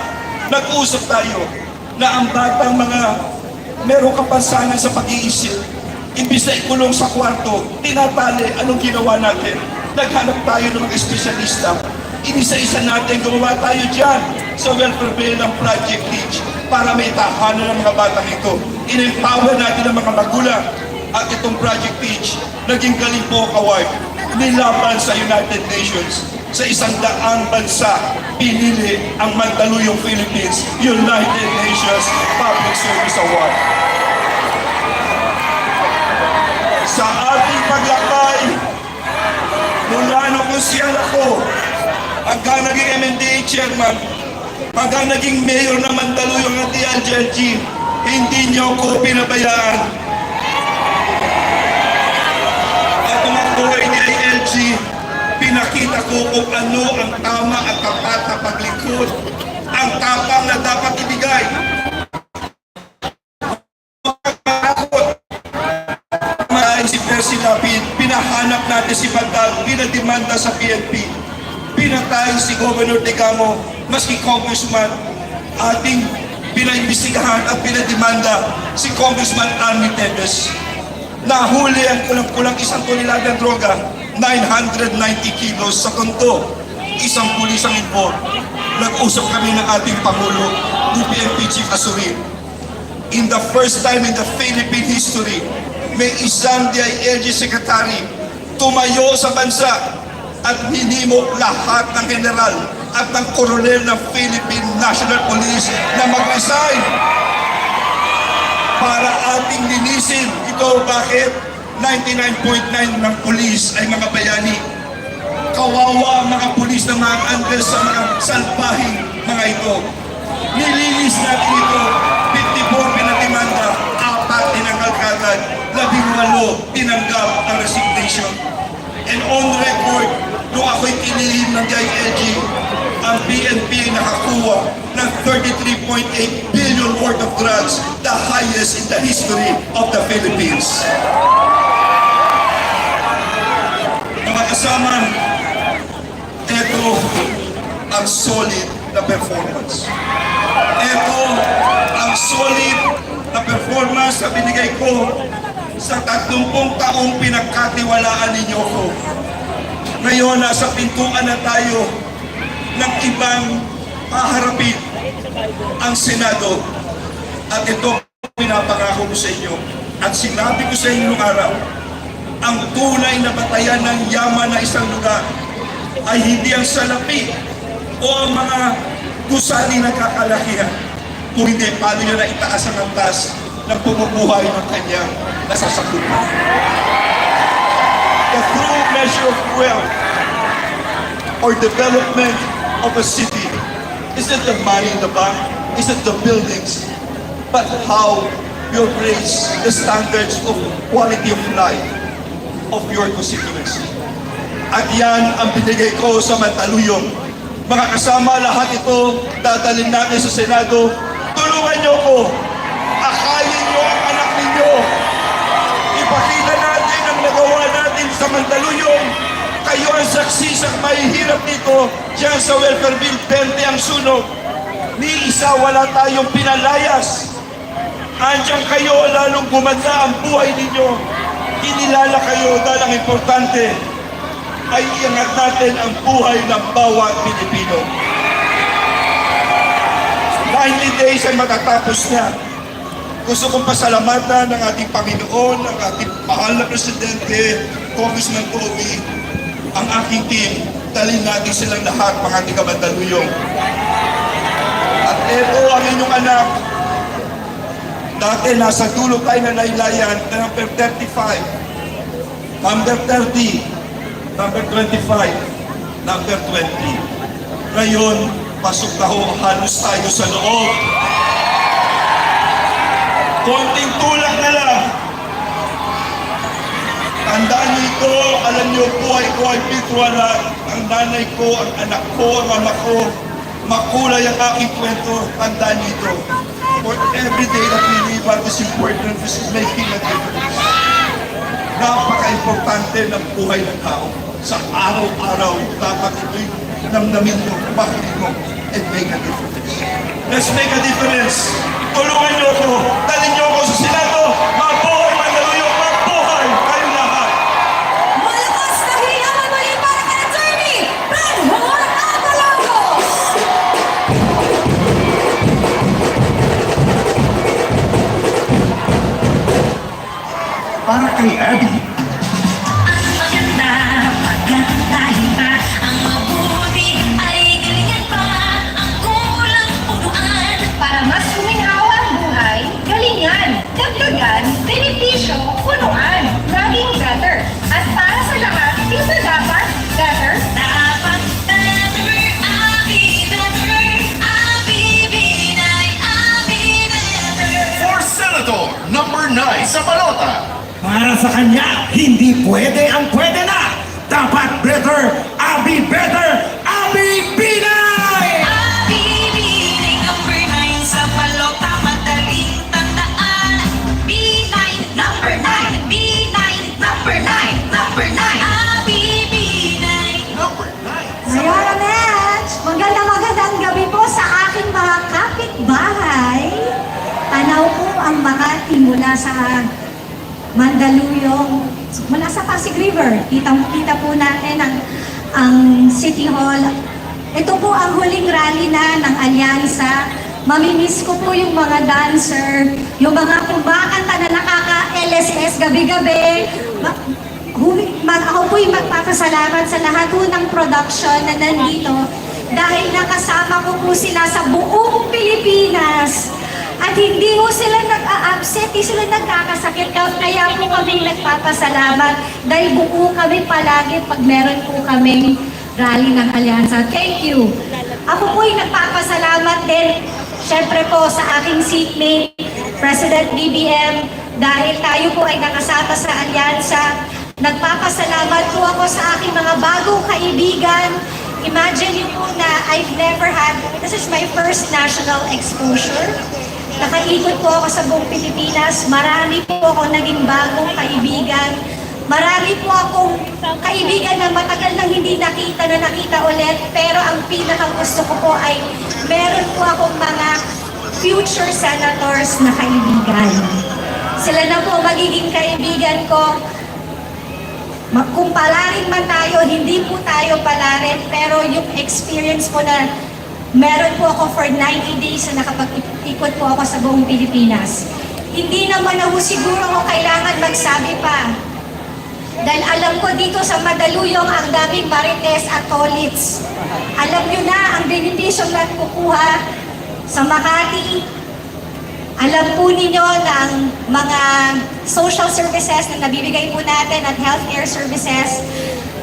Nag-usap tayo na ang batang mga merong kapansanan sa pag-iisip. Imbis na ikulong sa kwarto, tinatali, anong ginawa natin? Naghanap tayo ng mga espesyalista. Inisa-isa natin, gumawa tayo dyan sa welfare bill ng Project Teach para may tahanan ng mga batang ito. In-empower natin ang mga magulang at itong Project Teach, naging galing po award, nilaban sa United Nations. Sa 100 bansa, pinili ang Mandaluyong Philippines, United Nations Public Service Award. Sa ating paglakay, mula nung konsyal ako, hanggang naging MNDA chairman, hanggang naging mayor ng Mandaluyong ng DLG, hindi niyo ako pinabayaan. At mga buhay ni ILG, pinakita ko kung ano ang tama at tapat na paglingkod, ang tapang na dapat ibigay. Si Percy Lapid, pinahanap natin si Bandag, pinademanda sa PNP. Pinatay si Governor Tegamo, maski Congressman, ating pinaimbestigahan at pinademanda si Congressman Army Tevez. Nahuli ang kulang-kulang 1 tonelada ng droga, 990 kilos sa konto, isang pulis ang involved. nag-usap kami ng ating Pangulo, ni PNP Chief Asurin. In the first time in the Philippine history, may isang DILG Secretary tumayo sa bansa at hinimok lahat ng general at ng koronel ng Philippine National Police na mag-resign para ating linisin. Ito bakit 99.9 ng pulis ay mga bayani. Kawawa ang mga pulis na mga sa mga salpahing mga ito. Nilinis natin ito, 54 pinatimanda, 4 tinanggal kagad, 18 tinanggap ang resignation. And on record, nung ako'y kinilihim ng DILG, ang PNP ay nakakuha ng 33.8 billion worth of drugs, the highest in the history of the Philippines. Mga kasama, ito ang solid na performance. Ito ang solid na performance na binigay ko sa 30 taong pinagkatiwalaan ninyo ko. Ngayon, nasa pintuan na tayo ng ibang paharapin ang Senado. At ito pinapangako ko sa inyo. At sinabi ko sa inyo nung araw, ang tunay na batayan ng yaman na isang lugar ay hindi ang salapi o ang mga gusali ng kakalakihan, kung hindi paano nyo na itaas ang antas ng pumubuhay ng kanyang nasasakupan. The true measure of wealth or development of a city isn't the money in the bank, isn't the buildings, but how you raise the standards of quality of life of your constituency. At yan ang binigay ko sa Mandaluyong. Mga kasama, lahat ito dadalhin natin sa Senado. Tulungan niyo ko. Akayin niyo ang anak ninyo. Ipakita natin ang nagawa natin sa Mandaluyong. Kayo ang saksi sa mahihirap dito. Diyan sa Welfare Bill 20 ang sunog. Ni isa wala tayong pinalayas. Andiyan kayo, lalong gumanda ang buhay ninyo. Kinilala kayo dahil ang importante ay iangat natin ang buhay ng bawat Pilipino. 90 days ay matatapos na. Gusto kong pasalamatan ng ating Panginoon, ang ating mahal na Presidente, Congressman Toby, ang aking team. Dalhin natin silang lahat, mga ating Mandaluyong. At ito ang inyong anak. Dati nasa dulo tayo na laylayan, number 35, number 30, number 25, number 20. Ngayon, pasok na ho, halos tayo sa loob. Konting tulak na lang. Tandaan niyo ito, alam niyo, buhay ko ay pitwala. Ang nanay ko, ang anak ko, ang ama ko, makulay ang aking kwento. Tandaan niyo ito. For every day that we live, what is important is making a difference. Napaka-importante ng buhay ng tao. Sa araw-araw, dapat ito'y namnamin mo, bakit mo, and make a difference. Let's make a difference. Tulungan niyo ako, dalhin niyo ako sa Senado, mabuhay Mandaluyong, mabuhay kayo lahat. Malakas na hiyaman muli para kay Attorney Benhur Abalagos! Para kay Abby, Pagandahin pa ang mabuti ay galingan pa ang kulang punuan. Para mas kuminhawa ang buhay, galingan, dagdagan, benepisyo, punuan, laging better. At para sa lahat, ito dapat better. Dapat better, Abby better, Abby Binay, Abby better. For Senator number 9 sa balota, para sa kanya, hindi pwede ang pwede na. Dapat better, Abby better, Abby Binay! Abby Binay, number 9 sa balota, madaling tandaan. B9, number 9, B9, number 9, number 9, Abby Binay. number 9 sa Mayora Match, magandang gabi po sa aking mga kapitbahay. Tanaw po ang Makati mula sa Mandaluyong, mula sa Pasig River. Kita po natin ang City Hall Ito po ang huling rally na ng Alyansa. Mamimiss ko po yung mga dancer, yung mga kumakanta na nakaka-LSS gabi-gabi. Ako po'y magpapasalamat sa lahat po ng production na nandito dahil nakasama ko po sila sa buong Pilipinas. At hindi po sila nag-a-upset, hindi sila nagkakasakit. Kaya po kami nagpapasalamat dahil buo kami palagi pag meron po kaming rally ng Alyansa. Thank you. Ako po'y nagpapasalamat din, syempre po sa aking seatmate, President BBM, dahil tayo po ay nakasama sa Alyansa. Nagpapasalamat po ako sa aking mga bagong kaibigan. Imagine niyo po na I've never had, this is my first national exposure. Nakaikot po ako sa buong Pilipinas. Marami po ako naging bagong kaibigan. Marami po akong kaibigan na matagal nang hindi nakita ulit. Pero ang pinakang gusto ko po ay meron po akong mga future senators na kaibigan. Sila na po magiging kaibigan ko. Kung palarin man tayo, hindi po tayo palarin, pero yung experience po na meron po ako for 90 days na nakapag-ikot po ako sa buong Pilipinas. Hindi naman ako siguro ako kailangan magsabi pa. Dahil alam ko dito sa Mandaluyong ang daming marites at tolits. Alam nyo na ang benepisyong nagkukuha sa Makati. Alam po ninyo na ang mga social services na nabibigay po natin at healthcare services,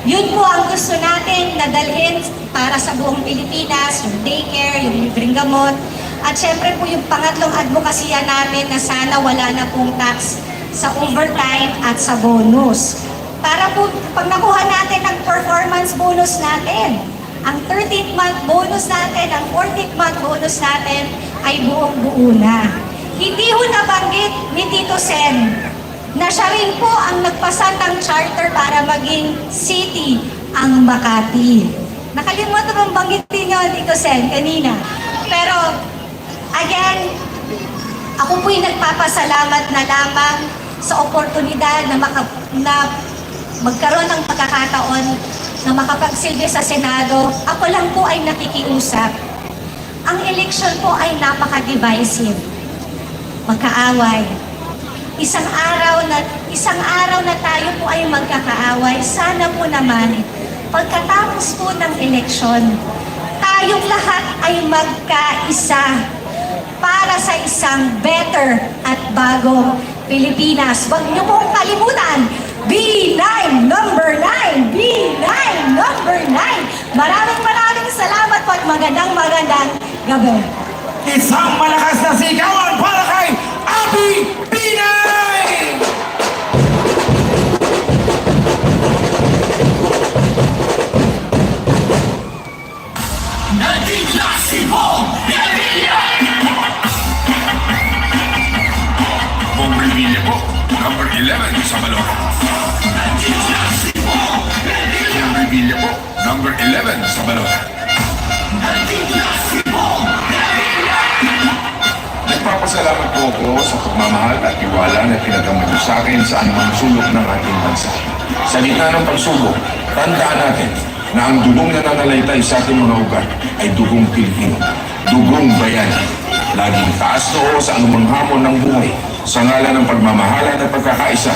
yun po ang gusto natin na dalhin para sa buong Pilipinas, yung daycare, yung libreng gamot, at syempre po yung pangatlong advokasya natin na sana wala na pong tax sa overtime at sa bonus. Para po pag nakuha natin ang performance bonus natin, ang 13th month bonus natin, ang 14th month bonus natin ay buong-buo na. Hindi ho nabanggit ni Tito Sen na siya rin po ang nagpasa ng charter para maging city ang Makati. Nakalimutan bang banggitin niyo, Tito Sen, kanina. Pero, again, ako po'y nagpapasalamat na lamang sa oportunidad na magkaroon ng pagkakataon na makapagsilbi sa Senado. Ako lang po ay nakikiusap. Ang eleksyon po ay napaka-divisive. Magkaaway. Isang araw na tayo po ay magkakaaway. Sana po naman, pagkatapos po ng eleksyon, tayong lahat ay magkaisa para sa isang better at bagong Pilipinas. Huwag niyo pong kalimutan, B9, number 9! B9, number 9! Maraming salamat po at magandang gabi. Isang malakas na sigawan para kay Abby Binay! Nandito si Bong Revilla! Bong Revilla po, number 11 sa balon. Nandito si Bong Revilla! Bong Revilla po, number 11 sa balon. Nandito si Bong Revilla! Nagpapasalamat po ako sa pagmamahal at tiwala na pinagdamag niyo sa akin sa anumang sulok ng ating bansa. Sa gitna ng pagsubok, tandaan natin na ang dugong na nananalaytay sa ating mga ugat ay dugong Pilipino, dugong bayani. Laging taas noo sa anumang hamon ng buhay, sa ngalan ng pagmamahalan at pagkakaisa,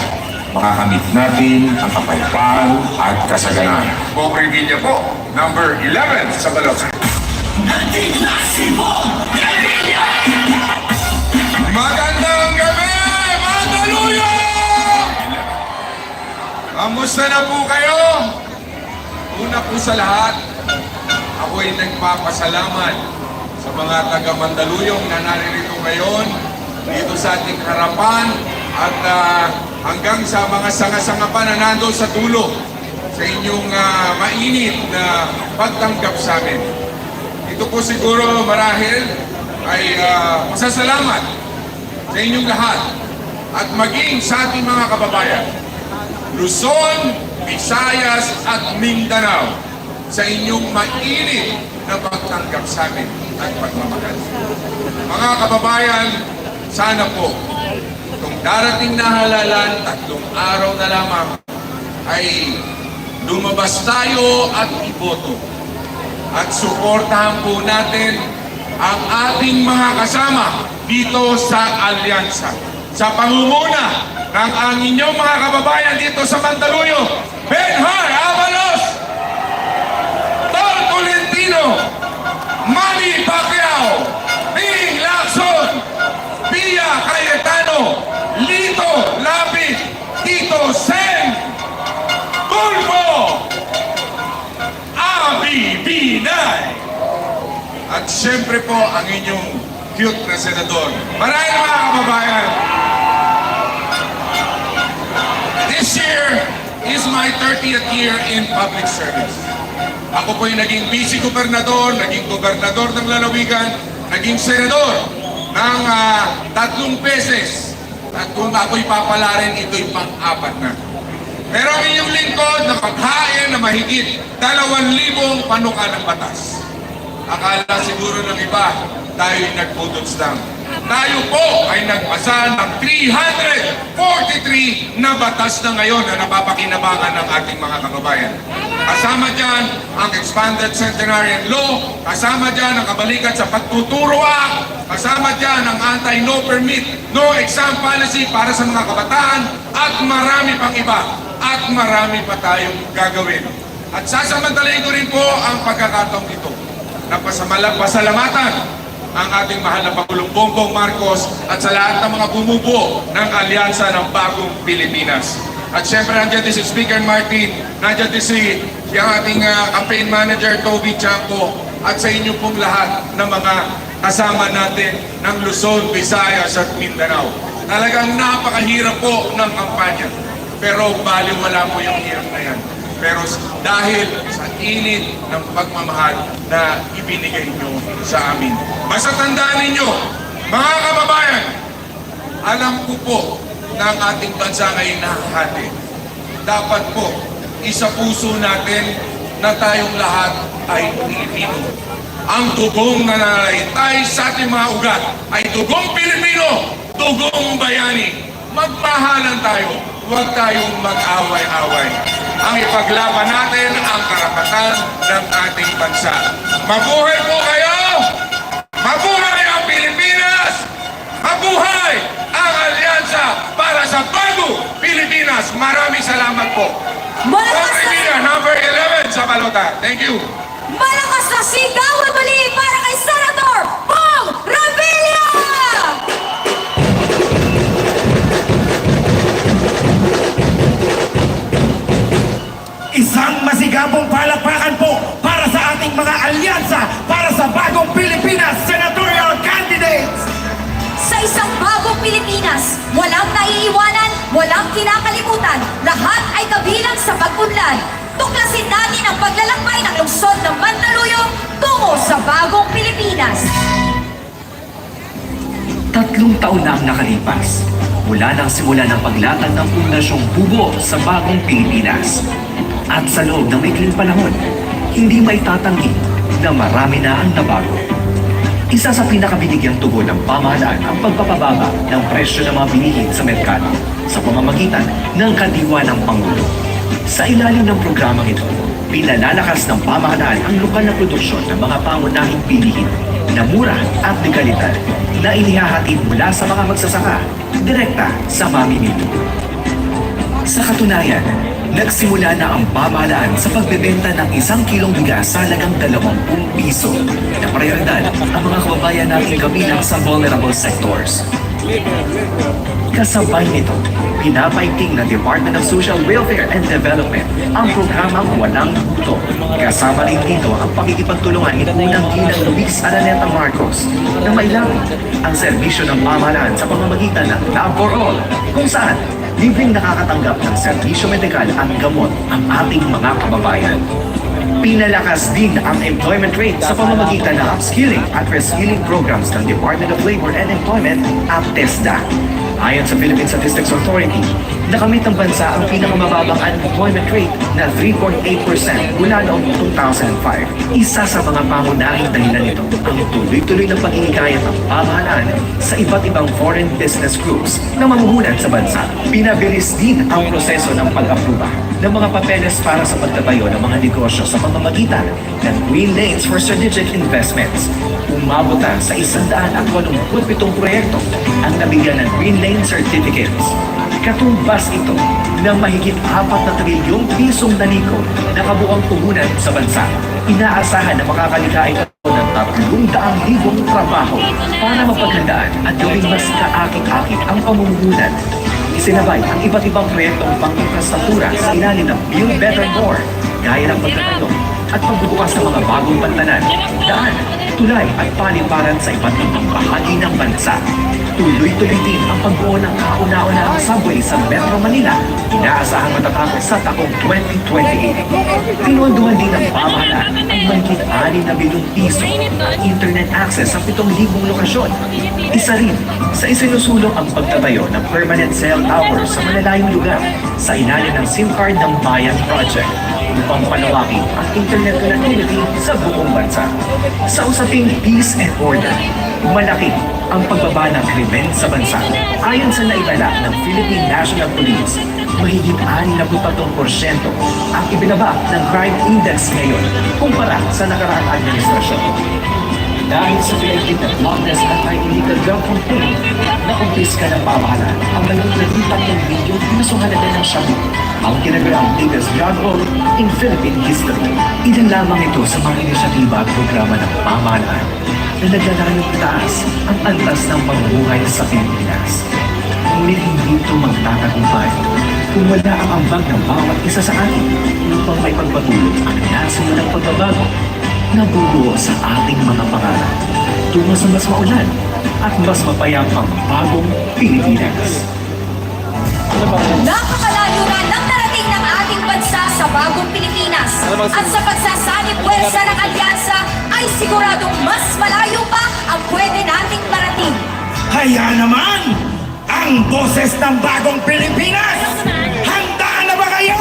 makakamit natin ang kapayapaan at kasaganaan. Bong Revilla po, number 11 sa balot. Nandito si Bong Revilla! Magandang gabi, Mandaluyong! Kamusta na po kayo? Una po sa lahat, ako'y nagpapasalamat sa mga taga Mandaluyong na naririto ngayon dito sa ating harapan at hanggang sa mga sanga-sanga pa na nandoon sa dulo sa inyong mainit na pagtanggap sa amin. Ito po siguro marahil ay masasalamat sa inyong lahat at maging sa ating mga kababayan, Luzon, Visayas at Mindanao, sa inyong mainit na pagtanggap sa amin at pagmamahal. Mga kababayan, sana po itong darating na halalan, 3 araw na lamang, ay lumabas tayo at iboto. at suportahan po natin ang ating mga kasama dito sa alyansa. Sa pangunguna ng ang inyong mga kababayan dito sa Mandaluyong, Benhar Avalos, Tol Tolentino, Manny Pacquiao, Ping Lacson, Pia Cayetano, Lito Lapid, Tito Sen, Tulfo, Abi Binay, at siyempre po ang inyong cute na senador. Maraming mga kababayan, this year is my 30th year in public service. Ako po yung naging vice gobernador, naging gobernador ng lalawigan, naging senador ng 3 beses. At kung ako'y papalarin, ito'y pang-4 na. Pero ang inyong lingkod na paghain na mahigit 2,000 panuka ng batas. Akala siguro ng iba, tayo'y nagpudots lang. Tayo po ay nagpasa ng 343 na batas na ngayon na napapakinabangan ng ating mga kababayan. Kasama dyan ang Expanded Centenarian Law, kasama dyan ang kabalikat sa Pagtuturo Act, kasama dyan ang Anti-No Permit, No Exam Policy para sa mga kabataan, at marami pang iba. At marami pa tayong gagawin. At sasamantalayin ko rin po ang pagkakataong ito na pasalamatan ang ating mahal na Pangulong Bongbong Marcos at sa lahat ng mga bumubuo ng Alyansa ng Bagong Pilipinas. At syempre nandiyan din si Speaker Martin, nandiyan din si yung ating campaign manager Toby Chanco, at sa inyo pong lahat ng mga kasama natin ng Luzon, Visayas at Mindanao. Talagang napakahirap po ng kampanya, pero baliwala po yung hirap na yan. Pero dahil sa init ng pagmamahal na ibinigay nyo sa amin. Basta tandaan ninyo, mga kababayan, alam ko po na ang ating bansa ngayon nahahati. Dapat po, isa puso natin na tayong lahat ay Pilipino. Ang dugong nananalaytay sa ating mga ugat ay dugong Pilipino, dugong bayani. Magmahalan tayo, huwag tayong mag-away-away. Ang ipaglaban natin ang karapatan ng ating bansa. Mabuhay po kayo! Mabuhay ang Pilipinas! Mabuhay ang Alyansa para sa Bago Pilipinas! Maraming salamat po. Pag-ibig number 11 sa balota. Thank you. Malakas na sigaw at muli para kay Senator Bong Revilla! Isang masigabong palakpakan po para sa ating mga alyansa para sa Bagong Pilipinas Senatorial Candidates! Sa isang bagong Pilipinas, walang naiiwanan, walang kinakalimutan, lahat ay kabilang sa pag-unlad. Tuklasin natin ang paglalakbay ng lungsod ng Mandaluyong tungo sa bagong Pilipinas. 3 taon na ang nakalipas mula nang simula ng paglatag ng pundasyong bubo sa bagong Pilipinas. At sa loob ng maikling panahon, hindi maitatanggi na marami na ang nabago. Isa sa pinakabinigyang tugon ng pamahalaan ang pagpapababa ng presyo ng mga bilihin sa merkado sa pamamagitan ng kadiwa ng Pangulo. Sa ilalim ng programang ito, pinalalakas ng pamahalaan ang lokal na produksyon ng mga pangunahing bilihin na mura at de kalidad na inihahatid mula sa mga magsasaka direkta sa mamimili. Sa katunayan, nagsimula na ang pamahalaan sa pagbebenta ng 1 kilong bigas sa halagang 20 piso na prioridad ang mga kababayan nating kabilang sa vulnerable sectors. Kasabay nito, pinapaigting ng Department of Social Welfare and Development ang programang Walang Buto. Kasama rin dito ang pakikipagtulungan ni Unang Ginang Luis Araneta Marcos na mailapit ang serbisyo ng pamahalaan sa pamamagitan ng Love for All, kung saan libreng nakakatanggap ng serbisyo medikal at gamot ang ating mga kababayan. Pinalakas din ang employment rate sa pamamagitan ng upskilling at reskilling programs ng Department of Labor and Employment at TESDA. Ayon sa Philippine Statistics Authority, Nakamit ng bansa ang pinakamababang unemployment rate na 3.8% mula noong 2005. Isa sa mga pangunahing dahilan nito ang tuloy-tuloy na pag-inikayat ng pamahalaan sa iba't ibang foreign business groups na mamuhunan sa bansa. Pinabilis din ang proseso ng pag-aproba ng mga papeles para sa pagtatayo ng mga negosyo sa pamamagitan ng Green Lanes for Strategic Investments. Umabot na sa 187 proyekto ang nabigyan ng Green Lane Certificates. Katumbas ito ng mahigit 4 na trilyong pisong naliko na kabuang puhunan sa bansa. Inaasahan na makakalikha ito ng 300,000 trabaho para mapaghandaan at gawing mas kaakit-akit ang pamumuhunan. Isinabay ang iba't ibang proyektong pang-infrastruktura sa ilalim ng Build Better More, gaya ng pagtatayo at pagbubukas ng mga bagong bantanan, daan, tulay at paliparan sa iba't ibang bahagi ng bansa. Tuloy-tuloy din ang pagbuo ng kauna-unahang subway sa Metro Manila, inaasahan matatapos sa taong 2028. Pinondohan din ng pamahalaan ang mahigit 6 na bilyong piso at internet access sa 7,000 lokasyon. Isa rin sa isinusulong ang pagtatayo ng permanent cell towers sa malalayong lugar sa ilalim ng SIM card ng Bayan Project upang palawakin ang internet connectivity sa buong bansa. Sa usaping peace and order, malaki ang pagbaba ng krimen sa bansa. Ayon sa naitala ng Philippine National Police, mahigit 63% ang ibinaba ng crime index ngayon kumpara sa nakaraang administrasyon. Dahil sa pinagkit ng Longest Anti-Illegal Drug Campaign na kumpiska ng pamahalaan ang naging-nagitang ng video na suhalaga ng Shabu, ang kinagawang biggest drug roll in Philippine history. Ilan lamang ito sa mga inisyatiba at programa ng pamahalaan na naglalakayong itaas ang antas ng pamumuhay sa Pilipinas. Ngunit hindi ito magtatagumpay kung wala ang ambag ng bawat isa sa atin upang may pagpatuloy ang nasimulang pagbabago na bubuo sa ating mga pangarap tungo sa mas maulan at mas mapayapang bagong Pilipinas. Napakalayo na ng narating ng ating bansa sa bagong Pilipinas. At sa pagsasanib puwersa ng alyansa ay siguradong mas malayo pa ang pwede nating marating. Kaya naman, ang boses ng bagong Pilipinas, handa na ba kayo?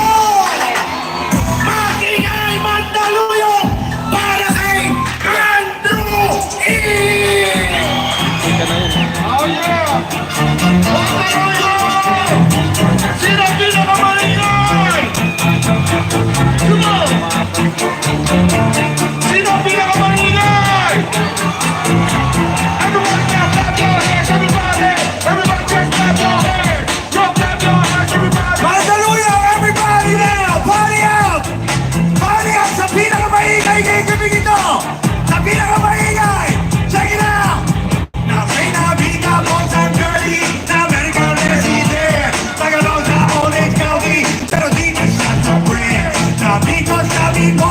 Magingay Mandaluyong para kay Andrew E! Oh yeah! Sino pinakamalingay? Come on! Sino pinakamalingay? Everybody clap your hands, everybody! Everybody just clap your hands! Just clap your hands, everybody! Mandaluyong, everybody now! Party out! Party out sa pinakamaingay ngayong gabi ito! Sa pinakamaingay! Check it out! Now may nabika mo sa dirty na medical resident. Tagalaw sa old age county, pero di na siya sa brand. Nabikos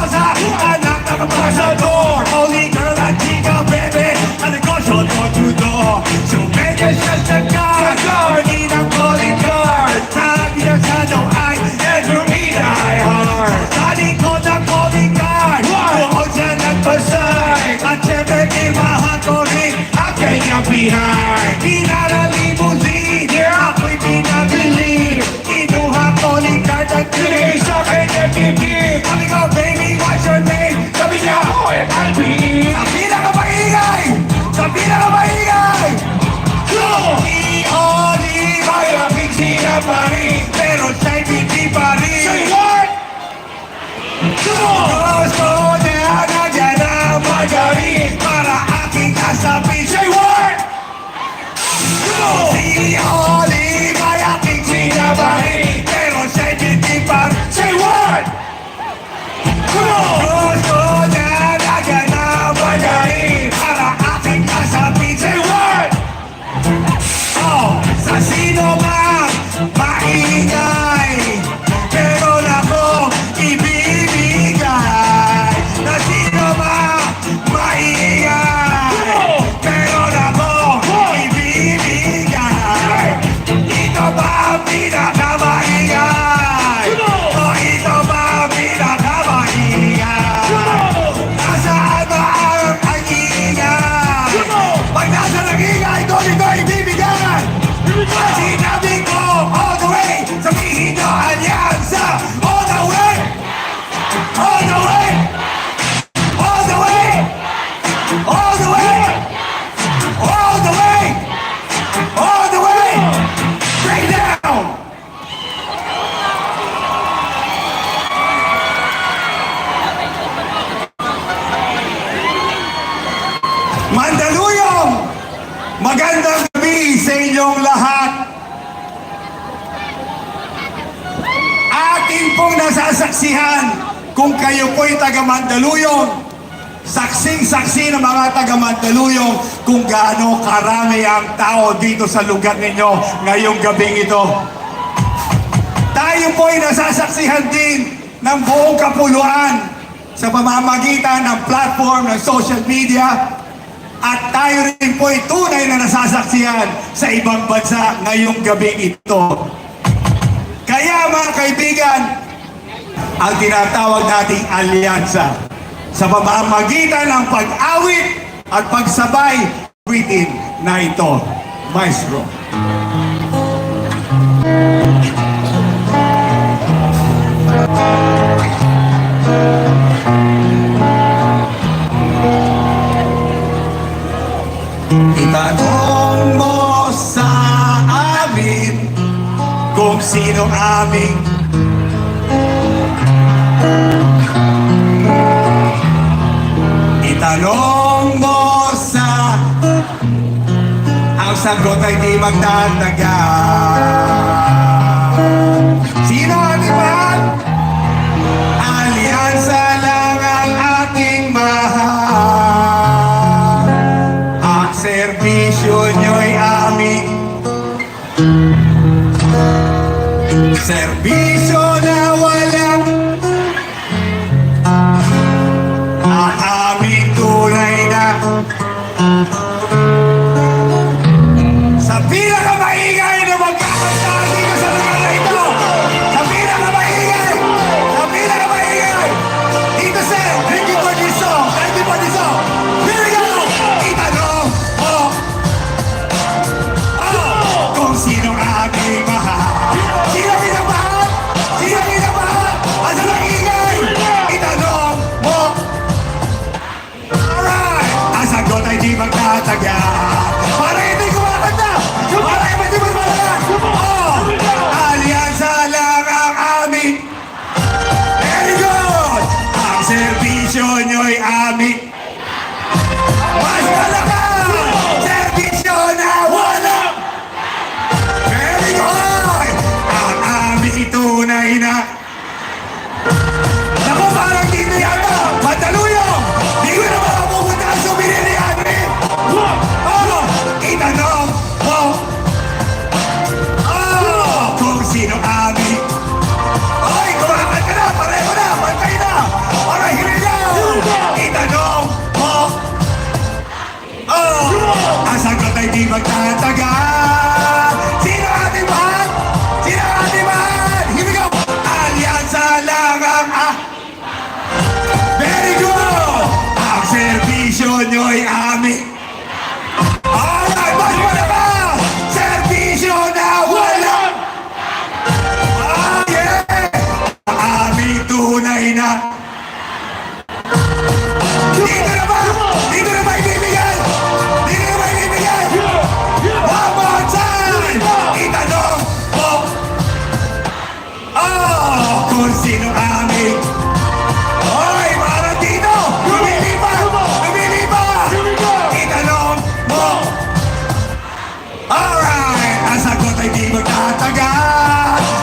sa anak na kapasador. Only girl at chica, baby, ang negosyo door to door. So medyo siya sa car, di na calling card. Sabi na sa no ay, Andrew E. die hard. Sa likod ng calling card, buong siya nagpasa. Mandaluyong! Magandang gabi sa inyong lahat. Atin pong nasasaksihan kung kayo po'y taga Mandaluyong. Saksing-saksi ng mga taga Mandaluyong kung gaano karami ang tao dito sa lugar ninyo ngayong gabing ito. Tayo po'y nasasaksihan din ng buong kapuluan sa pamamagitan ng platform ng social media at tayo rin po'y tunay na nasasaksihan sa ibang bansa ngayong gabing ito. Kaya mga kaibigan, ang tinatawag nating alyansa sa pamamagitan ng pag-awit at pagsabay awitin na ito. Maestro. Itanong mo sa amin kung sino aming Itanong mo sa ang sagot ay di magtataga. Sino ating mahal? Alyansa lang ang ating mahal. Ang serbisyo nyo'y aming serbisyo na walang ang aming tunay na sa pinakamaingay na magkakanta dito sa lugar na ito. Sa pinakamaingay dito sa Ricky Bordiso. Here we go! Itanong mo kung sino aming mahal. Sino minamahal? Asa ng ingay? Itanong mo. Alright! Ang sagot ay di magtataga. Para hindi kumakanta! Para hindi magtataga! Alyansa lang ang aming. Very good! Ang serbisyo nyo'y aming. Mas malakas! Serbisyo na wala! Very good! Ang aming tunay na. Naku, parang dito yata! Mandaluyong! Di ko na makapupunta ang souvenir ni Andre! Itanong mo! Kung sino aming. Oy, kumakat ka na! Pareho na! Pantay na! Alright, here we go! Itanong mo! Ang sagot ay di magtataga. Sino ating mahal? Here we go! Alyansa lang ang very good! Ang serbisyo nyo'y aming. Alright, mas malakas! Serbisyo na walang. Yeah! Ang aming tunay na. Dito na ba ibibigay? One more time! Itanong mo. Kung sino aming. Hoy, parang dito! Lumilipat! Itanong mo. Alright! Ang sagot ay di magtataga.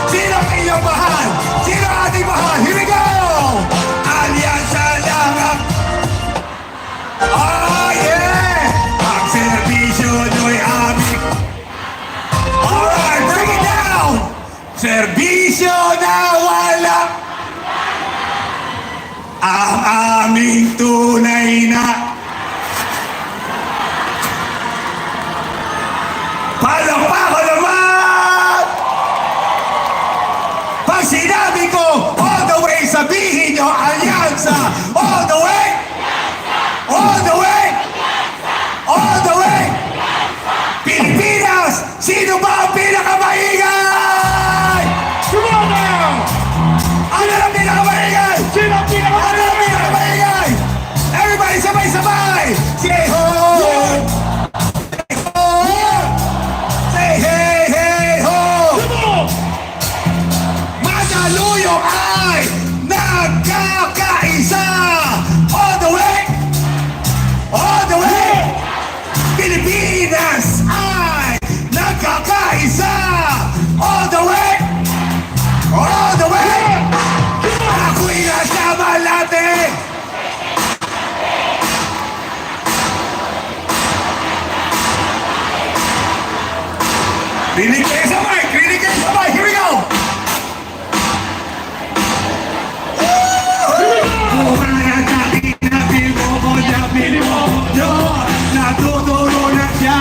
Sino ang iyong mahal? Sino ang ating mahal? Here we go! Alyansa lang ang. Oh yeah! Ang serbisyo nyo'y aming. Alright, break it down! Serbisyo na wala. Ang aming tunay na. Palakpakan naman! Pag sinabi ko, all the way, sabihin nyo, alyansa! All the way! All the way! All the way! Pilipinas! Sino ba ang pinakamaingay? Sumama! Ano ang pinakamaingay? Sino ang pinakamaingay? Everybody, sabay-sabay! Rinig kayo sa mic! Rinig kayo sa mic! Here we go! Mga natin mo ko niya, pinimodo. Natuturo na siya,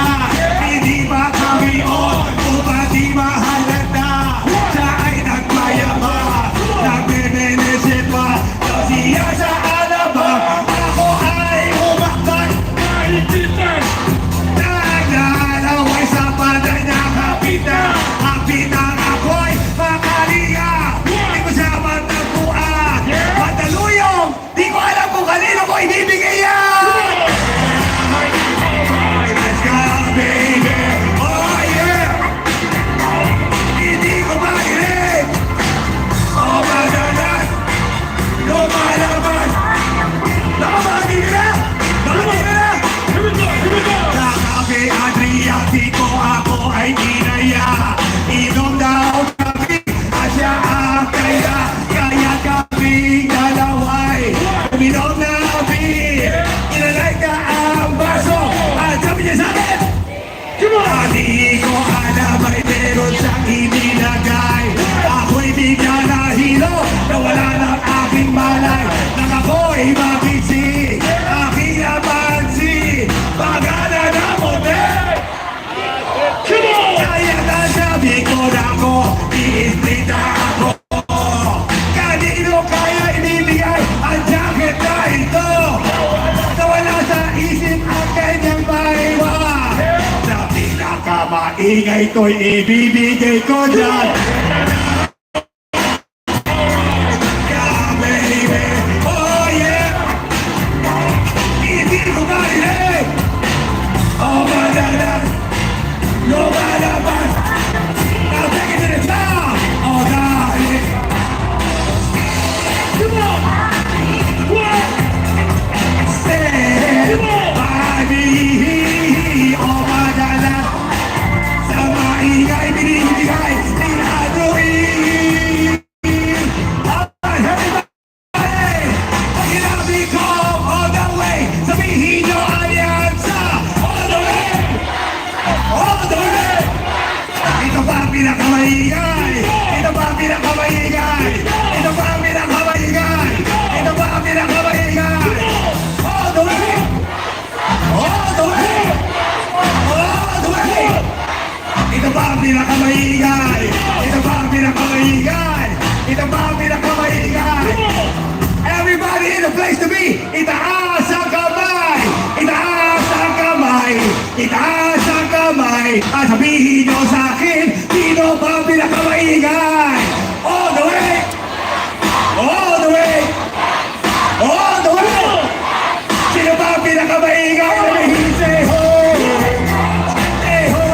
hindi ba kami on? O ba di mahalata? Siya ay nagmayama, nagme-menesit pa. Siya sa alabang, ako ay umakbay. Naglalaway sa pader niya, kapitan. Kapitan ako'y makaliya. Hindi ko siya matagpuan. Mataluyong, di ko alam kung kanino ko ibibigay yan. Let's go, baby. Oh, yeah. Hindi ko makinig. Oh, madalas. Lumalaban. Nakabagin na. Nakabagin na. Kakabi Adriatico, ako ay inaya. Inom daw kami at siya ang kaya. Kaya kami dalaway uminom na beer. Inalay ka ang baso at sabi niya sa akin, hindi ko alam ay meron siyang inilagay. Ako'y bigla na hilo, nawala ng aking malay. Nang ako'y mabisi, aking napansin, pagana na motel. Kaya nasabi ko na ako, i-split ako. Kanino kaya ibibigay ang jacket na ito? Nawala sa isip ang kanyang maiwa. Sa pinakamaingay ko'y ibibigay ko dyan. Yeah, baby, oh yeah. Hindi ko marinig. Oh, madalas. Lumalaban. Now take it to the top. Oh, darling. Come on. What? Stand by me. Oh, madalas. Sa maingay binibigay. Tinaduin. Everybody. Paginabi ko all the way. Sabihin nyo alyansa. All the way. All the way! Ito ba ang pinakamaingay? Ito ba ang pinakamaingay? Ito ba ang pinakamaingay? Ito ba ang pinakamaingay? All the way! All the way! All the way! Ito ba ang pinakamaingay? Ito ba ang pinakamaingay? Ito ba ang pinakamaingay? Everybody in the place to be! Itaas ang kamay! Itaas ang kamay! Itaas ang kamay! At sabihin nyo sa akin, sino ba ang pinakamaingay? All the way! All the way! All the way! Sino ba ang pinakamaingay? Let me say ho! Say ho!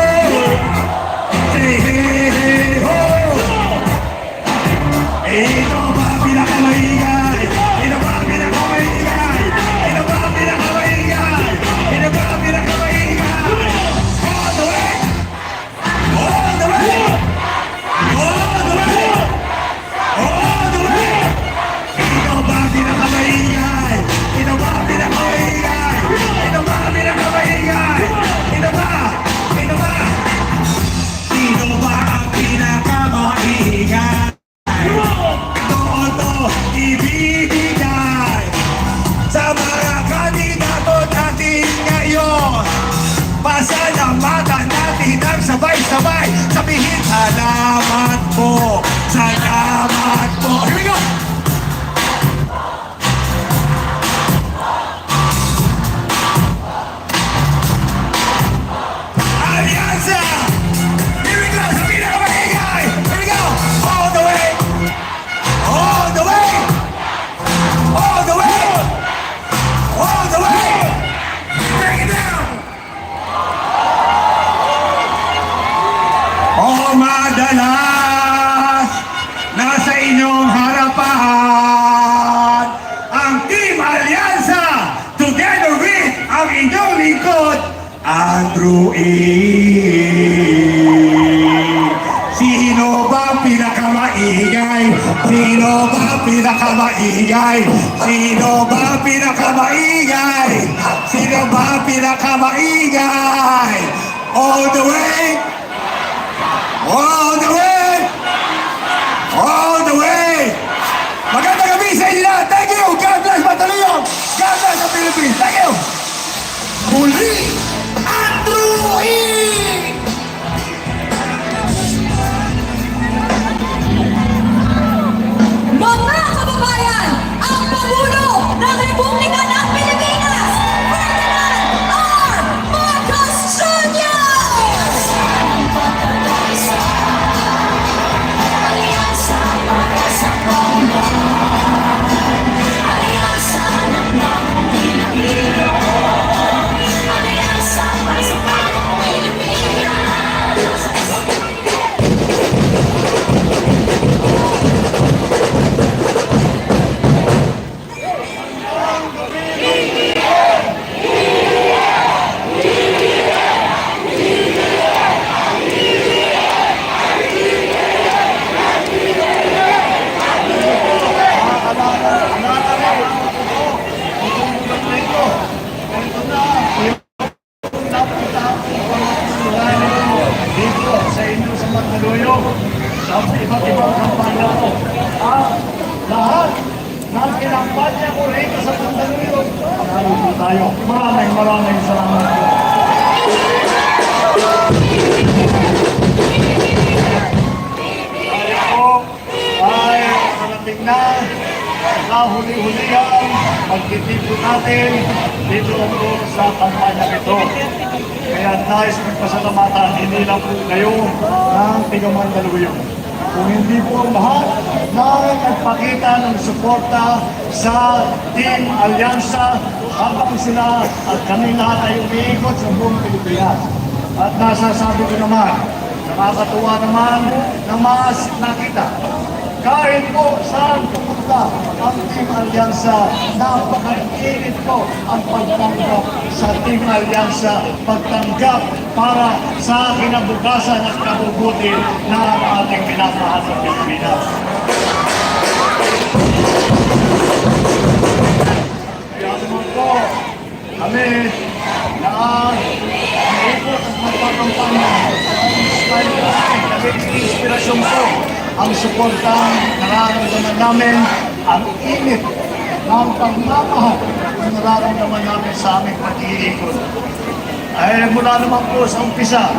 Say hey, hey, ho! Ito ba ang pinakamaingay? Ito ba ang pinakamaingay? Ito ba ang pinakamaingay? Ito ba ang pinakamaingay? All the way! All the way! All the way! All the way! Ito ba ang pinakamaingay? Ito ba ang pinakamaingay? Ito ba ang pinakamaingay? Ito ba? Ito ba? Sino ba ang pinakamaingay? Ito ibibigay sa mga kandidato natin ngayon. Pasalamatan natin ang sabay-sabay. Sabihin, salamat po, salamat po. Here we go! Alianza! Here we go! Sabihin na maingay! Here we go! All the way! All the way! All the way! All the way! Bring it down! Oh, madalas nasa inyong harapan ang Team Alianza together with ang inyong lingkod, Andrew E. Sino ba pinakamaingay? Sino ba pinakamaingay? Sino ba pinakamaingay? Sino ba pinakamaingay? All the way! All the way! All the way! Magandang gabi sa inyo lahat. Thank you! God bless Batalyon! God bless the Philippines! Thank you! Muli, Andrew E! Mga kababayan, ang Pangulo ng Republika ng Pilipinas, Ferdinand R. Marcos Jr. Aliansa para sa Pangulo. Aliansa ng mga Pilipino. Aliansa para sa mga Pilipinas. Dito sa inyo sa Mandaluyong, sa iba't ibang kampanya ko. Lahat ng kinampanya ko rito sa Mandaluyong, panalo po tayo. Maraming salamat po. Tayo po ay parating na sa huli-hulihan pagtitipon natin dito po sa kampanya ito. Kaya nais magpasalamatan, hindi lang po kayo ng Tiga-Mandaluyong. Kung hindi po ang lahat na nagpakita ng suporta sa Team Alyansa habang sila at kami lahat ay umiikot sa buong Pilipinas. At nasasabi ko naman, nakakatuwa naman na mas nakita. Kahit po saan pumunta ang Team Alyansa, napaka-init po ang pagtanggap sa Team Alyansa, pagtanggap para sa kinabukasan at kabubuti ng ating minamahal sa Pilipinas. Kaya naman po, kami na naikot at magpapangpanya ang inspirasyon po ang suportang nararamdaman namin, ang init ng pagmamahal na nararamdaman namin sa aming pag-iikot. Ay mula naman po sa umpisa,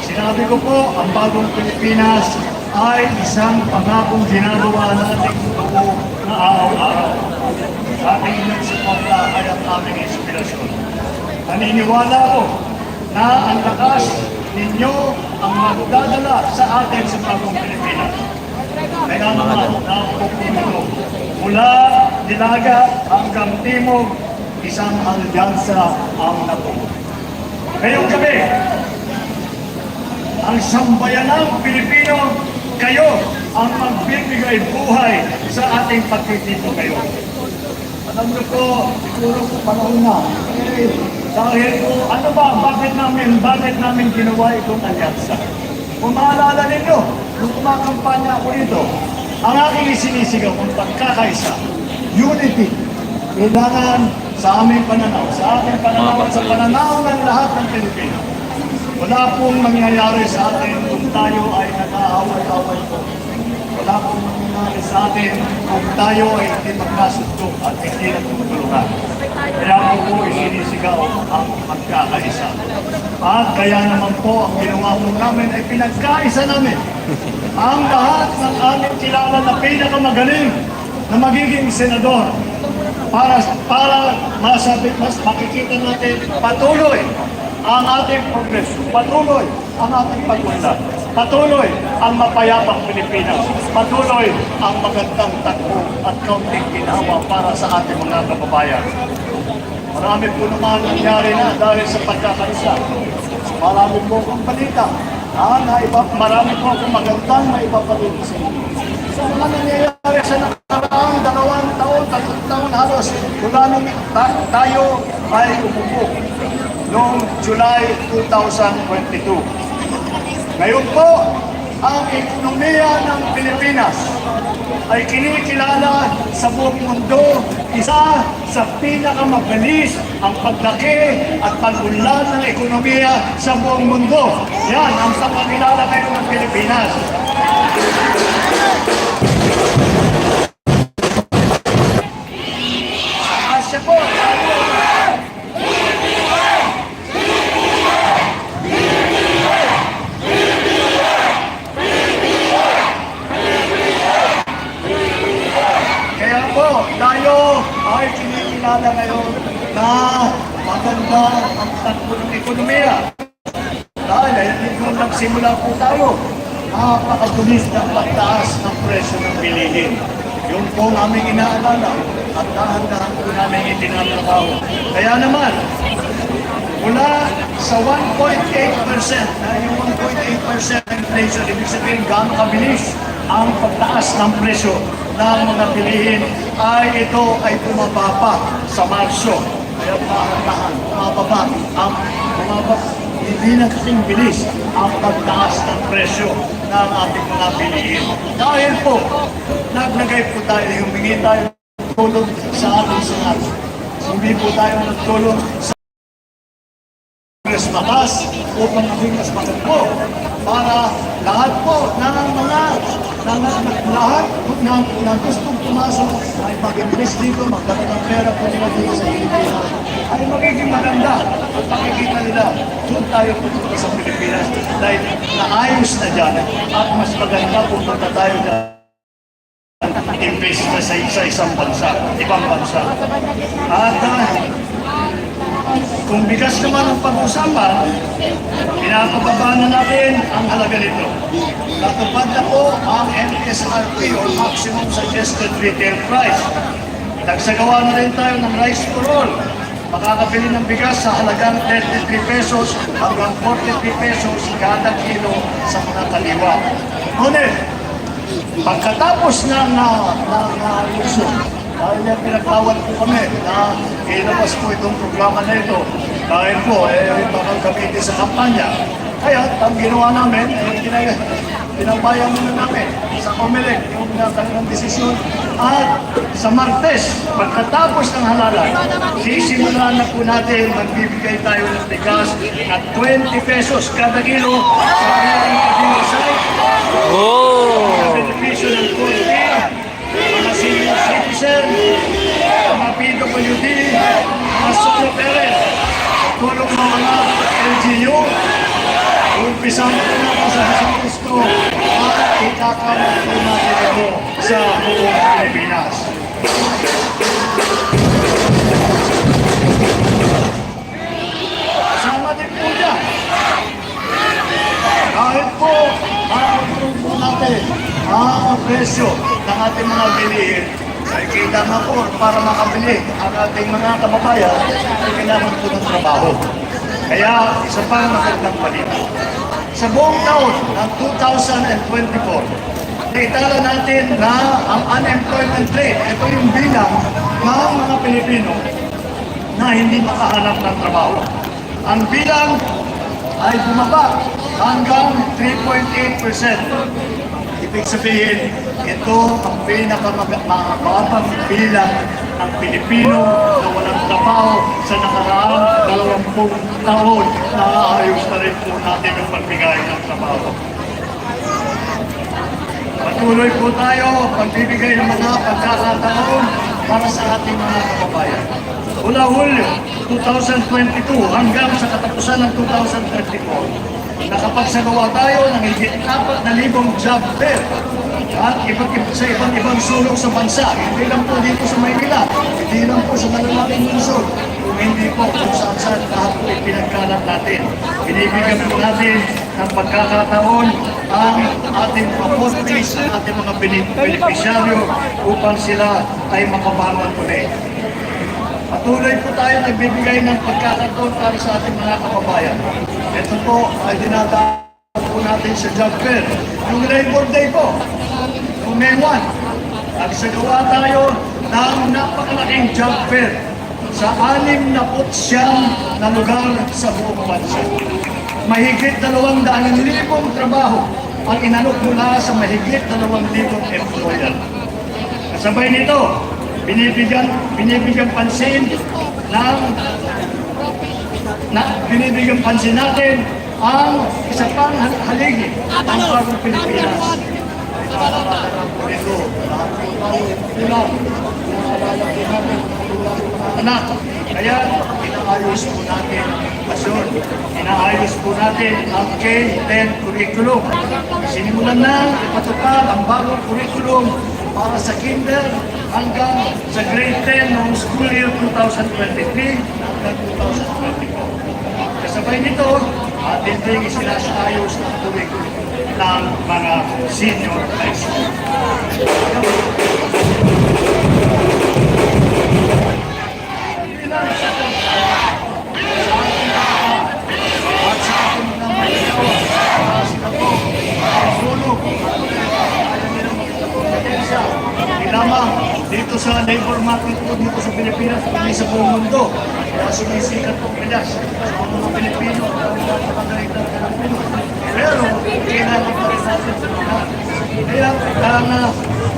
sinabi ko po, ang bagong Pilipinas ay isang pangakong ginagawa natin buo na araw-araw. Sa ating inyong suporta ay ang aming inspirasyon. Naniniwala ko na ang lakas ninyo ang magdadala sa atin sa bagong Pilipinas. Kaya naman, napupunto mula Dilaga hanggang Timog, isang alyansa ang nabuo. Ngayong gabi, ang sambayanang Pilipino, kayo ang magbibigay buhay sa ating pagtitipon kayo. Alam niyo po, siguro po panahon na. Dahil po, ano ba, bakit namin ginawa itong alyansa? Kung maalala ninyo, nung kumakampanya ako dito, ang aking isinisigaw ng pagkakaisa, unity, kailangan sa aming pananaw, sa ating pananaw at sa pananaw ng lahat ng Pilipino. Wala pong mangyayari sa atin kung tayo ay nag-aaway-away po. Wala pong mangyayari sa atin kung tayo ay hindi magkasundo at hindi nagtutulungan. Kaya po isinisigaw ang magkakaisa. At kaya naman po ang ginawa po namin ay pinagkaisa namin ang lahat ng aming kilala na pinakamagaling na magiging senador para mas makikita natin patuloy ang ating progreso, patuloy ang ating pag-unlad, patuloy ang mapayapang Pilipinas, patuloy ang magandang takbo at kaunting ginawa para sa ating mga kababayan. Marami po naman nangyari na dahil sa pagkakaisa. Marami po akong balita. Marami po akong magandang maipabalita sa inyo. Sa mga nangyayari sa nakaraang 2 taon, 3 taon halos, mula nung tayo ay umupo noong July 2022. Ngayon po, ang ekonomiya ng Pilipinas ay kinikilala sa buong mundo, isa sa pinakamabilis ang paglaki at pag-unlad ng ekonomiya sa buong mundo. Yan ang pagkakilala ngayon ng Pilipinas. Sa Asya po, kaya po, tayo ay kinikilala ngayon na maganda ang takbo ng ekonomiya. Dahil nung nagsimula po tayo, napakabilis ng pagtaas ng presyo ng bilihin. Yung po aming inaalala at dahan-dahan po namin itinatrabaho. Kaya naman, mula sa 1.8%, na yung 1.8% inflation, ibig sabihin gaano kabilis ang pagtaas ng presyo ng mga bilihin, ay ito ay bumababa sa Marso. Kaya dahan-dahan, bumababa, hindi na kasing bilis ang pagtaas ng presyo ng ating mga bilihin. Dahil po, naglagay po tayo, humingi tayo ng tulong sa ating Senado. Hindi po tayo nagtulong sa mas matas upang maging mas maganda para lahat po ng mga lahat na gustong pumasok ay mag-invest dito, magkaroon ng pera po nila dito sa Pilipinas ay magiging maganda at makikita nila doon tayo pupunta sa Pilipinas dahil naayos na dyan at mas maganda pupunta tayo dyan invest na sa isang bansa, ibang bansa. At kung bigas naman ang pag-usapan, pinapababa na natin ang halaga nito. Natupad na po ang MSRP o Maximum Suggested Retail Price. Nagsagawa na rin tayo ng rice for all. Makakabili ng bigas sa halagang 33 pesos hanggang 43 pesos kada kilo sa mga kaliwa. Ngunit, pagkatapos ng eleksyon, dahil yung pinagbawal po kami na ilabas po itong programa na ito dahil po bakal gamitin sa kampanya. Kaya ang ginawa namin, pinabayang muna namin sa COMELEC yung kanilang desisyon. At sa Martes, pagkatapos ng halalan, sisimulan na po natin, magbibigay tayo ng bigas at 20 pesos kada kilo sa kanilang kilo site. Sa benepisyo ng konti, mga senior citizen, mga PWD, mga solo parent, tulong ng mga LGU, umpisan po natin sa Gusto at itakamot po natin ito sa buong Pilipinas. Kasama din po dyan. Kahit po, makakatulong po natin ang presyo ng ating mga bilihin. Ay kita nga po, para makabili ang ating mga kababayan, ay kailangan po ng trabaho. Kaya, isa pa magandang balita. Sa buong taon ng 2024, naitala natin na ang unemployment rate, ito yung bilang ng mga Pilipino na hindi makahanap ng trabaho. Ang bilang ay bumaba hanggang 3.8%. Ibig sabihin, ito ang pinakamababang bilang ng Pilipino na walang trabaho sa nakaraang 20 taon na ayos na rin po natin ang pagbigay ng trabaho. Patuloy po tayo pagbibigay ng mga pagkakataon para sa ating mga kababayan. Mula Hulyo 2022 hanggang sa katapusan ng 2024, nakapagsagawa tayo ng higit 4,000 job fair at sa iba't ibang sulok sa bansa. Hindi lang po dito sa Maynila, hindi lang po sa malalaking lungsod, kung hindi po kung saan lahat po pinagkalat natin. Binibigyan po natin ng pagkakataon ang ating paportis, ang ating mga benepisyaryo upang sila ay makabangon ulit. Patuloy po tayo nagbibigay ng pagkakataon para sa ating mga kababayan. Ito po ay dinadaan po natin sa job fair. Yung Labor Day po, yung May 1, nagsagawa tayo ng napakalaking job fair sa 69 na lugar sa buong bansa. Mahigit 200,000 trabaho ang inalok mula sa mahigit 2,000 employer. Kasabay nito, binibigyan pansin natin ang isa pang haligi ng bagong Pilipinas. Anak, kaya inaayos po natin ang edukasyon, inaayos po natin ang K-10 curriculum. Sinimulan na ipatupad ang bagong curriculum para sa kinder hanggang sa grade 10 noong school year 2023 hanggang 2024. Kasabay nito, atin din isinasayos ang curriculum ng mga senior high school. Lamang dito sa labor market po dito sa Pilipinas, kundi sa buong mundo. Kaya sumisikat po Pinas sa mga Pilipino, napakagalitan ka ng Pino. Pero, kailangan pa rin natin sa mga. Kaya,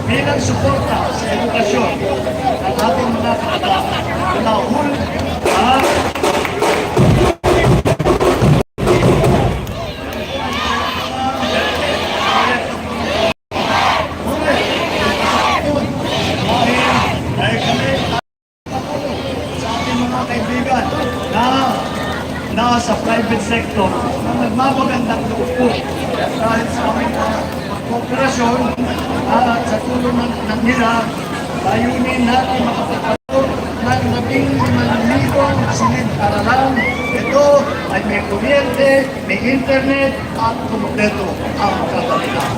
bilang suporta sa edukasyon ng ating mga kabataan, tulahul ang sa private sector na nagmamagandang loob po dahil sa aming kooperasyon at sa tulong ng nila, layunin natin makapagpatuloy ng 15,000 silid-aralan. Ito ay may kuryente, may internet at kumpleto ang kagamitan.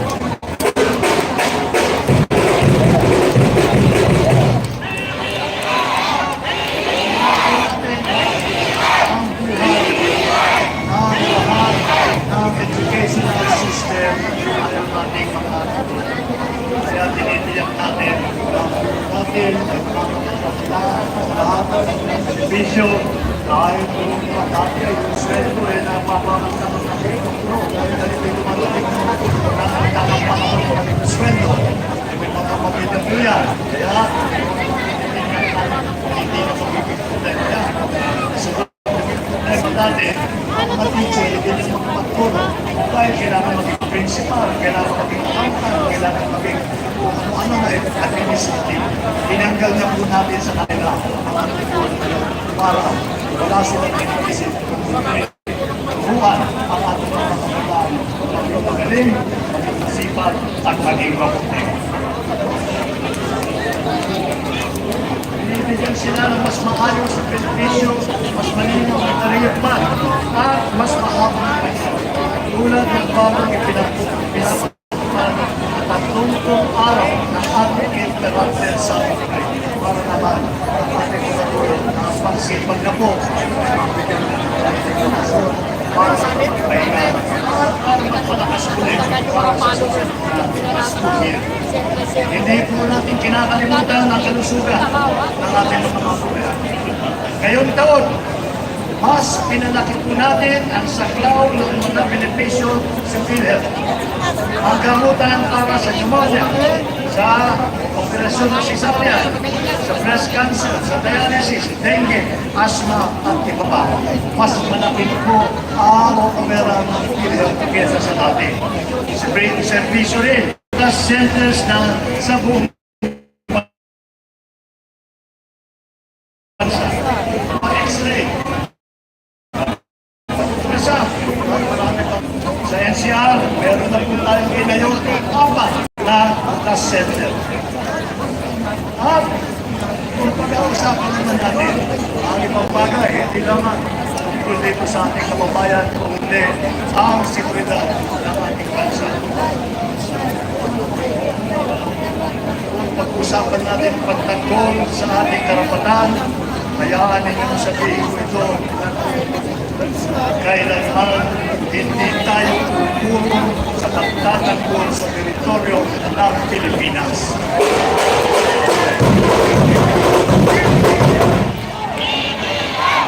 Educational system ay ang ating mga kaya tinitiyak natin natin lahat ng servisyo dahil kung dati ay yung sweldo ay napapamagta ng pro dahil ganito yung dumadating na nakapapamagta ng sweldo ay may mga pamilya po yan kaya hindi na magiging yan kasi dati ang mga teacher ay ganyan mga magturo dahil kailangan maging principal, kailangan maging accountant, kailangan maging ano na administrative. Tinanggal na po natin sa kanila ang tutulong na yun para wala silang inisip buwan ang ating mga kabataan maging magaling, maging masipag at maging mabuti. Binibigyan sila ng mas maayos sa benepisyo, mas malinaw ang career path, at mas mahabang pwede. Tulad ng bagong pinapatupad na 30 araw ng ating interrupted Saturday para naman ang ating katulong na pagsipag na po para sa pagpahinga at para magpalakas ulit para sa susunod na school year. Hindi po natin kinakalimutan ang kalusugan ng ating mga kababayan. Ngayong taon, mas pinalaki po natin ang saklaw ng mga benepisyo sa PhilHealth. Ang gamutan para sa pneumonia, sa operasyon ng cesarean, sa breast cancer, sa dialysis, dengue, asthma at iba pa. Mas malaki po ang opera ng PhilHealth kesa sa dati. Servisyo rin. Centers na sa buong bansa. X-ray. Sa NCR, meron na po tayong inayon 4 na test center. At kung pag-ausapan naman natin, ang ibang bagay, hindi lamang kundi po sa ating kababayan, kundi ang seguridad ng ating bansa. Pag-usapan natin pagtanggol sa ating karapatan, hayaan ninyo sabihin ko ito, kailanman hindi tayo pupulong sa pagtatanggol sa teritoryo ng Pilipinas.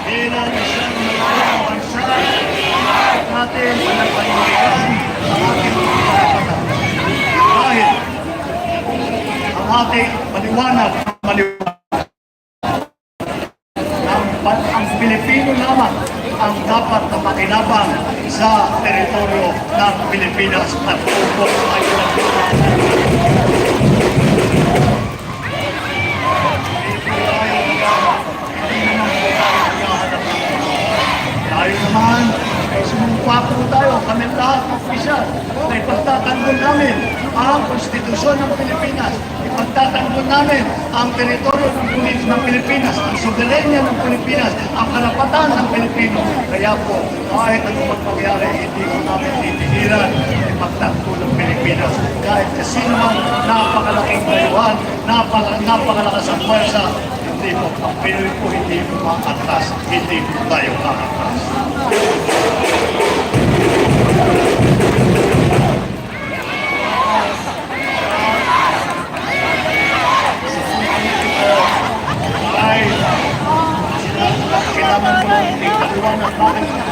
Bilang isang malaking bansa, natin panapanindigan ang ating ating maliwanag ang Pilipino lamang ang dapat na makinabang sa teritoryo ng Pilipinas at ukol ay tayo naman, sumumpa po tayo, kami lahat ng opisyal, na ipagtatanggol namin ang konstitusyon ng Pilipinas, ipagtatanggol namin ang teritoryo ng Pilipinas, ang soberenya ng Pilipinas, ang karapatan ng Pilipino. Kaya po, kahit anong mangyari, hindi po namin titigilan ipagtanggol ng Pilipinas. Kahit kasino man napakalaking dayuhan, napakalakas ang pwersa, hindi po, ang Pinoy po hindi po makatras, hindi po tayo makatras. Ay, kailangan ko lang ipaliwanag bakit